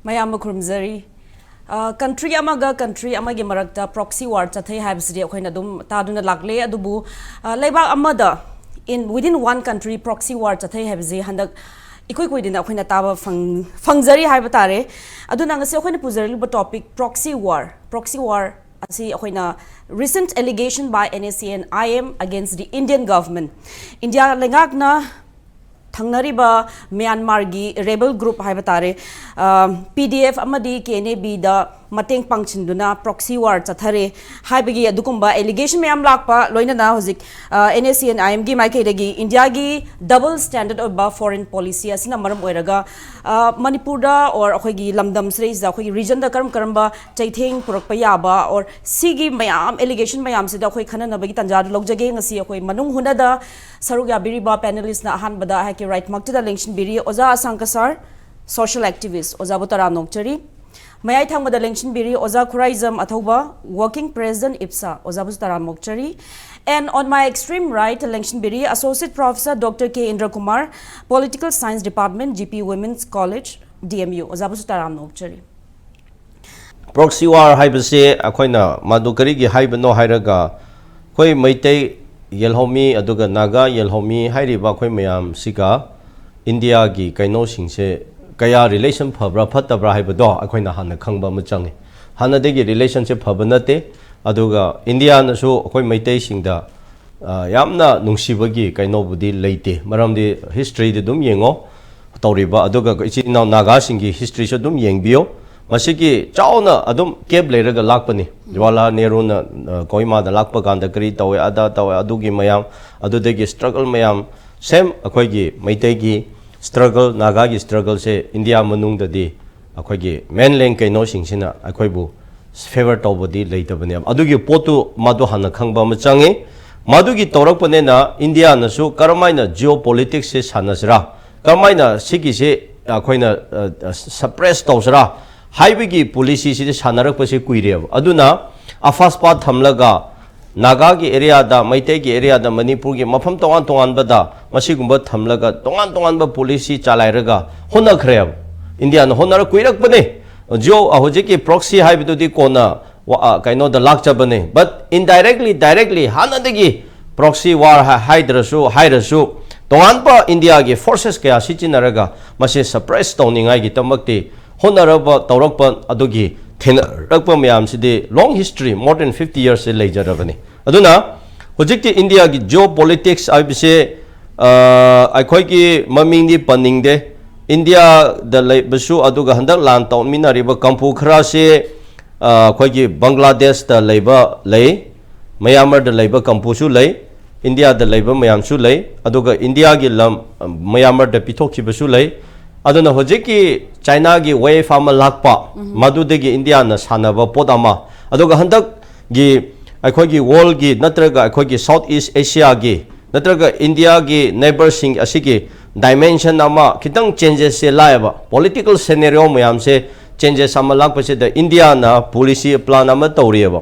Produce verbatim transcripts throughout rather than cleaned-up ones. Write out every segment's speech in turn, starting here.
ꯃꯌꯥꯝꯕ ꯈꯨꯔꯨꯝꯖꯔꯤ꯫ ꯀꯟꯇ꯭ꯔꯤ ꯑꯃꯒ ꯀꯟꯇ꯭ꯔꯤ ꯑꯃꯒꯤ ꯃꯔꯛꯇ ꯄ꯭ꯔꯣꯛꯁꯤ ꯋꯥꯔ ꯆꯠꯊꯩ ꯍꯥꯏꯕꯁꯤꯗꯤ ꯑꯩꯈꯣꯏꯅ ꯑꯗꯨꯝ ꯇꯥꯗꯨꯅ ꯂꯥꯛꯂꯦ꯫ ꯑꯗꯨꯕꯨ ꯂꯩꯕꯥꯛ ꯑꯃꯗ, in within one country, proxy war ꯆꯠꯊꯩ ꯍꯥꯏꯕꯁꯤ ꯍꯟꯗꯛ ꯏꯀꯨꯏ ꯀꯨꯏꯗꯅ ꯑꯩꯈꯣꯏꯅ ꯇꯥꯕ ꯐꯪ ꯐꯪꯖꯔꯤ ꯍꯥꯏꯕ ꯇꯥꯔꯦ꯫ ꯑꯗꯨꯅ ꯉꯁꯤ ꯑꯩꯈꯣꯏꯅ ꯄꯨꯖꯔꯛꯂꯤꯕ ꯇꯣꯄꯤꯛ ꯄ꯭ꯔꯣꯛꯁꯤ ꯋꯥꯔ꯫ ꯄ꯭ꯔꯣꯛꯁꯤ ꯋꯥꯔ ꯑꯁꯤ ꯑꯩꯈꯣꯏꯅ recent allegation by N S C N I M against the Indian government, India ꯂꯩꯉꯥꯛꯅ ꯊꯪꯅꯔꯤꯕ ꯃ꯭ꯌꯥꯟꯃꯥꯔꯒꯤ ꯔꯦꯕꯦꯜ ꯒ꯭ꯔꯨꯞ ꯍꯥꯏꯕ ꯇꯥꯔꯦ, ꯄꯤ ꯗꯤ ꯑꯦꯐ ꯑꯃꯗꯤ ꯀꯦ ꯑꯦꯟ ꯑꯦ ꯕꯤꯗ ꯃꯇꯦꯡ ꯄꯥꯡꯁꯤꯟꯗꯨꯅ ꯄ꯭ꯔꯣꯛꯁꯤ ꯋꯥꯔ ꯆꯠꯊꯔꯦ ꯍꯥꯏꯕꯒꯤ ꯑꯗꯨꯒꯨꯝꯕ ꯑꯦꯂꯤꯒꯦꯁꯟ ꯃꯌꯥꯝ ꯂꯥꯛꯄ ꯂꯣꯏꯅꯅ ꯍꯧꯖꯤꯛ ꯑꯦꯟ ꯑꯦ ꯁꯤ ꯑꯦꯟ ꯑꯥꯏ ꯑꯦꯝꯒꯤ ꯃꯥꯏꯀꯩꯗꯒꯤ ꯏꯟꯗꯤꯌꯥꯒꯤ ꯗꯕꯜ ꯁ꯭ꯇꯦꯟꯗꯔꯠ ꯑꯣꯏꯕ ꯐꯣꯔꯦꯟ ꯄꯣꯂꯤꯁꯤ ꯑꯁꯤꯅ ꯃꯔꯝ ꯑꯣꯏꯔꯒ ꯃꯅꯤꯄꯨꯔꯗ ꯑꯣꯔ ꯑꯩꯈꯣꯏꯒꯤ ꯂꯝꯗꯝꯁꯤꯗꯩꯁꯤꯗ ꯑꯩꯈꯣꯏꯒꯤ ꯔꯤꯖꯟꯗ ꯀꯔꯝ ꯀꯔꯝꯕ ꯆꯩꯊꯦꯡ ꯄꯨꯔꯛꯄ ꯌꯥꯕ ꯑꯣꯔ ꯁꯤꯒꯤ ꯃꯌꯥꯝ ꯑꯦꯂꯤꯒꯦꯁꯟ ꯃꯌꯥꯝꯁꯤꯗ ꯑꯩꯈꯣꯏ ꯈꯟꯅꯅꯕꯒꯤ ꯇꯥꯟꯖꯥꯗꯨ ꯂꯧꯖꯒꯦ꯫ ꯉꯁꯤ ꯑꯩꯈꯣꯏ ꯃꯅꯨꯡ ꯍꯨꯅꯗ ꯁꯔꯨꯛ ꯌꯥꯕꯤꯔꯤꯕ ꯄꯦꯅꯦꯂꯤꯁꯅ ꯑꯍꯥꯟꯕꯗ ꯑꯩꯍꯥꯛꯀꯤ ꯔꯥꯏꯠꯃꯛꯇꯨꯗ ꯂꯦꯡꯁꯤꯟꯕꯤꯔꯤ ꯑꯣꯖꯥ ꯑꯁꯥꯡꯀ ꯁꯥꯔ, ꯁꯣꯁꯤꯌꯦꯜ ꯑꯦꯛꯇꯤꯚꯤꯁ ꯑꯣꯖꯥꯕꯨ ꯇꯔꯥꯝꯅ ꯑꯣꯛꯆꯔꯤ꯫ ꯃꯌꯥꯏ ꯊꯪꯕꯗ ꯂꯦꯡꯁꯤꯟꯕꯤꯔꯤ ꯑꯣꯖꯥ ꯈꯨꯔꯥꯏꯖꯝ ꯑꯊꯧꯕ, ꯋꯥꯔꯀꯤꯡ ꯄ꯭ꯔꯦꯁꯤꯗꯦꯟꯠ ꯏꯞꯁꯥ, ꯑꯣꯖꯥꯕꯨꯁꯨ ꯇꯔꯥꯝꯅ ꯑꯣꯛꯆꯔꯤ꯫ And on my extreme right ꯂꯦꯡꯁꯤꯟꯕꯤꯔꯤ Associate Professor Doctor K Indra Kumar, Political Science Department, G P Women's College, D M U, ꯑꯣꯖꯥꯕꯨꯁꯨ ꯇꯔꯥꯝꯅ ꯑꯣꯛꯆꯔꯤ꯫ ꯄ꯭ꯔꯣꯛꯁꯤ ꯋꯥꯔ ꯍꯥꯏꯕꯁꯦ ꯑꯩꯈꯣꯏꯅ ꯃꯗꯨ ꯀꯔꯤꯒꯤ ꯍꯥꯏꯕꯅꯣ ꯍꯥꯏꯔꯒ, ꯑꯩꯈꯣꯏ ꯃꯩꯇꯩ ꯌꯦꯜꯍꯧꯃꯤ ꯑꯗꯨꯒ ꯅꯥꯒꯥ ꯌꯦꯜꯍꯧꯃꯤ ꯍꯥꯏꯔꯤꯕ ꯑꯩꯈꯣꯏ ꯃꯌꯥꯝꯁꯤꯒ ꯏꯟꯗꯤꯌꯥꯒꯤ ꯀꯩꯅꯣꯁꯤꯡꯁꯦ ꯀꯌꯥ ꯔꯤꯂꯦꯁꯟ ꯐꯕ꯭ꯔꯥ ꯐꯠꯇꯕ꯭ꯔꯥ ꯍꯥꯏꯕꯗꯣ ꯑꯩꯈꯣꯏꯅ ꯍꯥꯟꯅ ꯈꯪꯕ ꯑꯃ ꯆꯪꯉꯤ꯫ ꯍꯥꯟꯅꯗꯒꯤ ꯔꯤꯂꯦꯁꯟꯁꯦ ꯐꯕ ꯅꯠꯇꯦ꯫ ꯑꯗꯨꯒ ꯏꯟꯗꯤꯌꯥꯅꯁꯨ ꯑꯩꯈꯣꯏ ꯃꯩꯇꯩꯁꯤꯡꯗ ꯌꯥꯝꯅ ꯅꯨꯡꯁꯤꯕꯒꯤ ꯀꯩꯅꯣꯕꯨꯗꯤ ꯂꯩꯇꯦ꯫ ꯃꯔꯝꯗꯤ ꯍꯤꯁꯇ꯭ꯔꯤꯗꯤ ꯑꯗꯨꯝ ꯌꯦꯡꯉꯣ, ꯇꯧꯔꯤꯕ, ꯑꯗꯨꯒ ꯏꯆꯤꯟ ꯏꯅꯥꯎ ꯅꯥꯒꯥꯁꯤꯡꯒꯤ ꯍꯤꯁꯇ꯭ꯔꯤꯁꯨ ꯑꯗꯨꯝ ꯌꯦꯡꯕꯤꯌꯣ꯫ ꯃꯁꯤꯒꯤ ꯆꯥꯎꯅ ꯑꯗꯨꯝ ꯒꯦꯞ ꯂꯩꯔꯒ ꯂꯥꯛꯄꯅꯤ꯫ ꯖꯋꯥꯍꯔꯂꯥꯜ ꯅꯦꯍꯔꯨꯅ ꯀꯣꯍꯤꯃꯥꯗ ꯂꯥꯛꯄ ꯀꯥꯟꯗ ꯀꯔꯤ ꯇꯧꯋꯦ, ꯑꯗꯥ ꯇꯧꯋꯦ, ꯑꯗꯨꯒꯤ ꯃꯌꯥꯝ, ꯑꯗꯨꯗꯒꯤ ꯁ꯭ꯇ꯭ꯔꯒꯜ ꯃꯌꯥꯝ, ꯁꯦꯝ ꯑꯩꯈꯣꯏꯒꯤ ꯃꯩꯇꯩꯒꯤ ꯁ꯭ꯇ꯭ꯔꯒꯜ, ꯅꯥꯒꯥꯒꯤ ꯁ꯭ꯇ꯭ꯔꯒꯜꯁꯦ ꯏꯟꯗꯤꯌꯥ ꯃꯅꯨꯡꯗꯗꯤ ꯑꯩꯈꯣꯏꯒꯤ ꯃꯦꯟꯂꯦꯟ ꯀꯩꯅꯣꯁꯤꯡꯁꯤꯅ ꯑꯩꯈꯣꯏꯕꯨ ꯐꯦꯕꯔ ꯇꯧꯕꯗꯤ ꯂꯩꯇꯕꯅꯦꯕ꯫ ꯑꯗꯨꯒꯤ ꯄꯣꯠꯇꯨ ꯃꯗꯨ ꯍꯥꯟꯅ ꯈꯪꯕ ꯑꯃ ꯆꯪꯉꯤ꯫ ꯃꯗꯨꯒꯤ ꯇꯧꯔꯛꯄꯅꯤꯅ ꯏꯟꯗꯤꯌꯥꯅꯁꯨ ꯀꯔꯝꯍꯥꯏꯅ ꯖꯤꯑꯣ ꯄꯣꯂꯤꯇꯤꯛꯁꯁꯦ ꯁꯥꯟꯅꯁꯤꯔꯥ, ꯀꯔꯝꯍꯥꯏꯅ ꯁꯤꯒꯤꯁꯦ ꯑꯩꯈꯣꯏꯅ ꯁꯄ꯭ꯔꯦꯁ ꯇꯧꯁꯤꯔꯥ ꯍꯥꯏꯕꯒꯤ ꯄꯣꯂꯤꯁꯤꯁꯤꯗꯤ ꯁꯥꯟꯅꯔꯛꯄꯁꯦ ꯀꯨꯏꯔꯦꯕ꯫ ꯑꯗꯨꯅ ꯑꯐꯥꯁꯄꯥ ꯊꯝꯂꯒ ꯅꯥꯒꯥꯒꯤ ꯑꯦꯔꯤꯌꯥꯗ, ꯃꯩꯇꯩꯒꯤ ꯑꯦꯔꯤꯌꯥꯗ, ꯃꯅꯤꯄꯨꯔꯒꯤ ꯃꯐꯝ ꯇꯣꯉꯥꯟ ꯇꯣꯉꯥꯟꯕꯗ ꯃꯁꯤꯒꯨꯝꯕ ꯊꯝꯂꯒ ꯇꯣꯉꯥꯟ ꯇꯣꯉꯥꯟꯕ ꯄꯣꯂꯤꯁꯤ ꯆꯂꯥꯏꯔꯒ ꯍꯣꯠꯅꯈ꯭ꯔꯦꯕ꯫ ꯏꯟꯗꯤꯌꯥꯅ ꯍꯣꯠꯅꯔ ꯀꯨꯏꯔꯛꯄꯅꯦ꯫ ꯖꯤꯑꯣ ꯍꯧꯖꯤꯛꯀꯤ ꯄ꯭ꯔꯣꯛꯁꯤ ꯍꯥꯏꯕꯗꯨꯗꯤ ꯀꯣꯟꯅ ꯀꯩꯅꯣꯗ ꯂꯥꯛꯆꯕꯅꯦ꯫ But indirectly, directly ꯍꯥꯟꯅꯗꯒꯤ ꯄ꯭ꯔꯣꯛꯁꯤ ꯋꯥꯔ ꯍꯥꯏꯗ꯭ꯔꯁꯨ ꯍꯥꯏꯔꯁꯨ, ꯇꯣꯉꯥꯟꯕ ꯏꯟꯗꯤꯌꯥꯒꯤ ꯐꯣꯔꯁꯦꯁ ꯀꯌꯥ ꯁꯤꯖꯤꯟꯅꯔꯒ ꯃꯁꯤ ꯁꯄ꯭ꯔꯦꯁ ꯇꯧꯅꯤꯡꯉꯥꯏꯒꯤꯗꯃꯛꯇꯤ ꯍꯣꯠꯅꯔꯕ ꯇꯧꯔꯛꯄ, ꯑꯗꯨꯒꯤ ꯊꯦꯡꯅꯔꯛꯄ ꯃꯌꯥꯝꯁꯤꯗꯤ long history, more than fifty years ꯁꯦ ꯂꯩꯖꯔꯕꯅꯤ꯫ ꯑꯗꯨꯅ ꯍꯧꯖꯤꯛꯇꯤ ꯏꯟꯗꯤꯌꯥꯒꯤ ꯖꯤꯑꯣ ꯄꯣꯂꯤꯇꯤꯛꯁ ꯍꯥꯏꯕꯁꯦ ꯑꯩꯈꯣꯏꯒꯤ ꯃꯃꯤꯡꯗꯤ ꯄꯟꯅꯤꯡꯗꯦ꯫ ꯏꯟꯗꯤꯌꯥꯗ ꯂꯩꯕꯁꯨ, ꯑꯗꯨꯒ ꯍꯟꯗꯛ ꯂꯥꯟ ꯇꯧꯃꯤꯟꯅꯔꯤꯕ ꯀꯥꯡꯕꯨ ꯈꯔꯁꯦ ꯑꯩꯈꯣꯏꯒꯤ ꯕꯪꯒ꯭ꯂꯥꯗꯦꯁꯇ ꯂꯩꯕ ꯂꯩ, ꯃꯌꯥꯃꯔꯗ ꯂꯩꯕ ꯀꯥꯡꯕꯨꯁꯨ ꯂꯩ, ꯏꯟꯗꯤꯌꯥꯗ ꯂꯩꯕ ꯃꯌꯥꯝꯁꯨ ꯂꯩ, ꯑꯗꯨꯒ ꯏꯟꯗꯤꯌꯥꯒꯤ ꯂꯝ ꯃꯌꯥꯃꯔꯗ ꯄꯤꯊꯣꯛꯈꯤꯕꯁꯨ ꯂꯩ꯫ ꯑꯗꯨꯅ ꯍꯧꯖꯤꯛꯀꯤ ꯆꯥꯏꯅꯥꯒꯤ ꯋꯦꯐ ꯑꯃ ꯂꯥꯛꯄ, ꯃꯗꯨꯗꯒꯤ ꯏꯟꯗꯤꯌꯥꯅ ꯁꯥꯟꯅꯕ ꯄꯣꯠ ꯑꯃ, ꯑꯗꯨꯒ ꯍꯟꯗꯛꯀꯤ ꯑꯩꯈꯣꯏꯒꯤ ꯋꯥꯔꯜꯒꯤ ꯅꯠꯇ꯭ꯔꯒ ꯑꯩꯈꯣꯏꯒꯤ ꯁꯥꯎꯠ ꯏꯁ ꯑꯦꯁꯤꯌꯥꯒꯤ ꯅꯠꯇ꯭ꯔꯒ ꯏꯟꯗꯤꯌꯥꯒꯤ ꯅꯦꯕꯔꯁꯤꯡ ꯑꯁꯤꯒꯤ ꯗꯥꯏꯃꯦꯟꯁꯟ ꯑꯃ ꯈꯤꯇꯪ ꯆꯦꯟꯖꯦꯁꯁꯦ ꯂꯥꯛꯑꯦꯕ꯫ ꯄꯣꯂꯤꯇꯤꯀꯦꯜ ꯁꯦꯅꯦꯔꯤꯑꯣ ꯃꯌꯥꯝꯁꯦ ꯆꯦꯟꯖꯦꯁ ꯑꯃ ꯂꯥꯛꯄꯁꯤꯗ ꯏꯟꯗꯤꯌꯥꯅ ꯄꯣꯂꯤꯁꯤ ꯄ꯭ꯂꯥꯟ ꯑꯃ ꯇꯧꯔꯤꯑꯕ꯫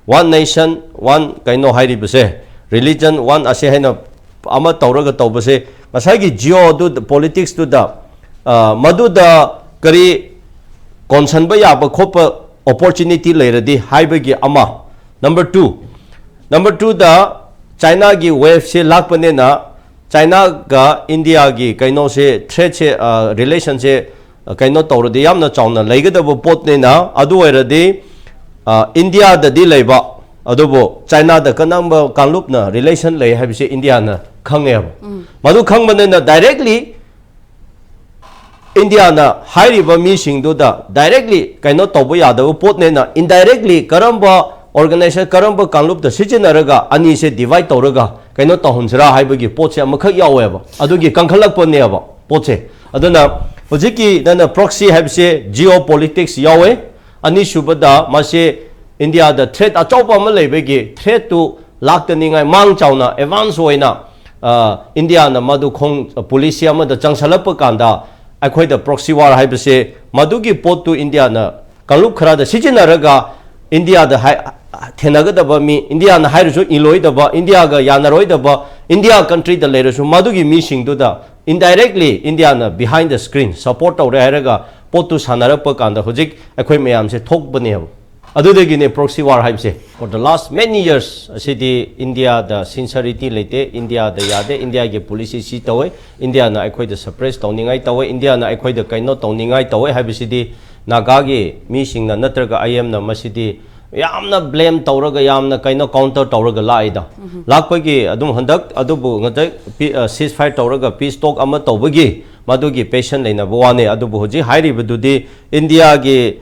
One nation, one ꯀꯩꯅꯣ ꯍꯥꯏꯔꯤꯕꯁꯦ, religion one ꯑꯁꯦ ꯍꯥꯏꯅ ꯑꯃ ꯇꯧꯔꯒ ꯇꯧꯕꯁꯦ, ꯉꯁꯥꯏꯒꯤ ꯖꯤꯑꯣ ꯑꯗꯨ ꯄꯣꯂꯤꯇꯤꯛꯁꯇꯨꯗ ꯃꯗꯨꯗ ꯀꯔꯤ ꯀꯣꯟꯁꯟꯕ ꯌꯥꯕ ꯈꯣꯠꯄ ꯑꯣꯄꯣꯔꯆꯨꯅꯤꯇꯤ ꯂꯩꯔꯗꯤ ꯍꯥꯏꯕꯒꯤ ꯑꯃ꯫ Number two, number twoꯗ ꯆꯥꯏꯅꯥꯒꯤ ꯋꯦꯐꯁꯦ ꯂꯥꯛꯄꯅꯤꯅ ꯆꯥꯏꯅꯥꯒ ꯏꯟꯗꯤꯌꯥꯒꯤ ꯀꯩꯅꯣꯁꯦ, ꯊ꯭ꯔꯦꯠꯁꯦ, ꯔꯤꯂꯦꯁꯟꯁꯦ ꯀꯩꯅꯣ ꯇꯧꯔꯗꯤ ꯌꯥꯝꯅ ꯆꯥꯎꯅ ꯂꯩꯒꯗꯕ ꯄꯣꯠꯅꯤꯅ, ꯑꯗꯨ ꯑꯣꯏꯔꯗꯤ ꯏꯟꯗꯤꯌꯥꯗꯗꯤ ꯂꯩꯕ, ꯑꯗꯨꯕꯨ ꯆꯥꯏꯅꯥꯗ ꯀꯔꯝꯕ ꯀꯥꯡꯂꯨꯞꯅ ꯔꯤꯂꯦꯁꯟ ꯂꯩ ꯍꯥꯏꯕꯁꯦ ꯏꯟꯗꯤꯌꯥꯅ ꯈꯪꯉꯦꯕ꯫ ꯃꯗꯨ ꯈꯪꯕꯅꯤꯅ ꯗꯥꯏꯔꯦꯛꯂꯤ ꯏꯟꯗꯤꯌꯥꯅ ꯍꯥꯏꯔꯤꯕ ꯃꯤꯁꯤꯡꯗꯨꯗ ꯗꯥꯏꯔꯦꯛꯂꯤ ꯀꯩꯅꯣ ꯇꯧꯕ ꯌꯥꯗꯕ ꯄꯣꯠꯅꯦꯅ, ꯏꯟꯗꯥꯏꯔꯦꯛꯂꯤ ꯀꯔꯝꯕ ꯑꯣꯔꯒꯅꯥꯏꯖꯦꯁꯟ, ꯀꯔꯝꯕ ꯀꯥꯡꯂꯨꯞꯇ ꯁꯤꯖꯤꯟꯅꯔꯒ ꯑꯅꯤꯁꯦ ꯗꯤꯚꯥꯏꯠ ꯇꯧꯔꯒ ꯀꯩꯅꯣ ꯇꯧꯍꯟꯁꯤꯔꯥ ꯍꯥꯏꯕꯒꯤ ꯄꯣꯠꯁꯦ ꯑꯃꯈꯛ ꯌꯥꯎꯋꯦꯕ꯫ ꯑꯗꯨꯒꯤ ꯀꯟꯈꯠꯂꯛꯄꯅꯦꯕ ꯄꯣꯠꯁꯦ꯫ ꯑꯗꯨꯅ ꯍꯧꯖꯤꯛꯀꯤ ꯅꯪꯅ ꯄ꯭ꯔꯣꯛꯁꯤ ꯍꯥꯏꯕꯁꯦ ꯖꯤꯑꯣ ꯄꯣꯂꯤꯇꯤꯛꯁ ꯌꯥꯎꯋꯦ꯫ ꯑꯅꯤꯁꯨꯕꯗ ꯃꯁꯤ ꯏꯟꯗꯤꯌꯥꯗ ꯊ꯭ꯔꯦꯠ ꯑꯆꯧꯕ ꯑꯃ ꯂꯩꯕꯒꯤ ꯊ꯭ꯔꯦꯠꯇꯨ ꯂꯥꯛꯇꯅꯤꯡꯉꯥꯏ ꯃꯥꯡ ꯆꯥꯎꯅ ꯑꯦꯗꯚꯥꯟꯁ ꯑꯣꯏꯅ ꯏꯟꯗꯤꯌꯥꯅ ꯃꯗꯨ ꯈꯣꯡ ꯄꯣꯂꯤꯁꯤ ꯑꯃꯗ ꯆꯪꯁꯜꯂꯛꯄ ꯀꯥꯟꯗ ꯑꯩꯈꯣꯏꯗ ꯄ꯭ꯔꯣꯛꯁꯤ ꯋꯥꯔ ꯍꯥꯏꯕꯁꯦ ꯃꯗꯨꯒꯤ ꯄꯣꯠꯇꯨ ꯏꯟꯗꯤꯌꯥꯅ ꯀꯥꯡꯂꯨꯞ ꯈꯔꯗ ꯁꯤꯖꯤꯟꯅꯔꯒ ꯏꯟꯗꯤꯌꯥꯗ ꯍꯥꯏ-, ꯊꯦꯡꯅꯒꯗꯕ ꯃꯤ, ꯏꯟꯗꯤꯌꯥꯅ ꯍꯥꯏꯔꯁꯨ ꯏꯜꯂꯣꯏꯗꯕ, ꯏꯟꯗꯤꯌꯥꯒ ꯌꯥꯅꯔꯣꯏꯗꯕ, ꯏꯟꯗꯤꯌꯥ ꯀꯟꯇ꯭ꯔꯤꯗ ꯂꯩꯔꯁꯨ ꯃꯗꯨꯒꯤ ꯃꯤꯁꯤꯡꯗꯨꯗ Indirectly Indiaꯅ behind the screen support ꯇꯧꯔꯦ ꯍꯥꯏꯔꯒ ꯄꯣꯠꯇꯨ ꯁꯥꯟꯅꯔꯛꯄ ꯀꯥꯟꯗ ꯍꯧꯖꯤꯛ ꯑꯩꯈꯣꯏ ꯃꯌꯥꯝꯁꯦ ꯊꯣꯛꯄꯅꯦꯕ꯫ ꯑꯗꯨꯗꯒꯤꯅꯦ proxy war ꯍꯥꯏꯕꯁꯦ꯫ For the last many years ꯑꯁꯤꯗꯤ ꯏꯟꯗꯤꯌꯥꯗ sincerity ꯂꯩꯇꯦ, ꯏꯟꯗꯤꯌꯥꯗ ꯌꯥꯗꯦ, ꯏꯟꯗꯤꯌꯥꯒꯤ policy ꯁꯤ ꯇꯧꯋꯦ, ꯏꯟꯗꯤꯌꯥꯅ ꯑꯩꯈꯣꯏꯗ suppress ꯇꯧꯅꯤꯡꯉꯥꯏ ꯇꯧꯋꯦ, ꯏꯟꯗꯤꯌꯥꯅ ꯑꯩꯈꯣꯏꯗ ꯀꯩꯅꯣ ꯇꯧꯅꯤꯡꯉꯥꯏ ꯇꯧꯋꯦ ꯍꯥꯏꯕꯁꯤꯗꯤ ꯅꯥꯒꯥꯒꯤ ꯃꯤꯁꯤꯡꯅ ꯅꯠꯇ꯭ꯔꯒ I M ꯅ ꯃꯁꯤꯗꯤ ꯌꯥꯝꯅ blame ꯇꯧꯔꯒ ꯌꯥꯝꯅ ꯀꯩꯅꯣ counter ꯇꯧꯔꯒ ꯂꯥꯛꯏꯗ꯫ ꯂꯥꯛꯄꯒꯤ ꯑꯗꯨꯝ ꯍꯟꯗꯛ ꯑꯗꯨꯕꯨ ꯉꯁꯥꯏ ceasefire ꯇꯧꯔꯒ peace talk ꯑꯃ ꯇꯧꯕꯒꯤ ꯃꯗꯨꯒꯤ patient ꯂꯩꯅꯕ ꯋꯥꯅꯤ꯫ ꯑꯗꯨꯕꯨ ꯍꯧꯖꯤꯛ ꯍꯥꯏꯔꯤꯕꯗꯨꯗꯤ ꯏꯟꯗꯤꯌꯥꯒꯤ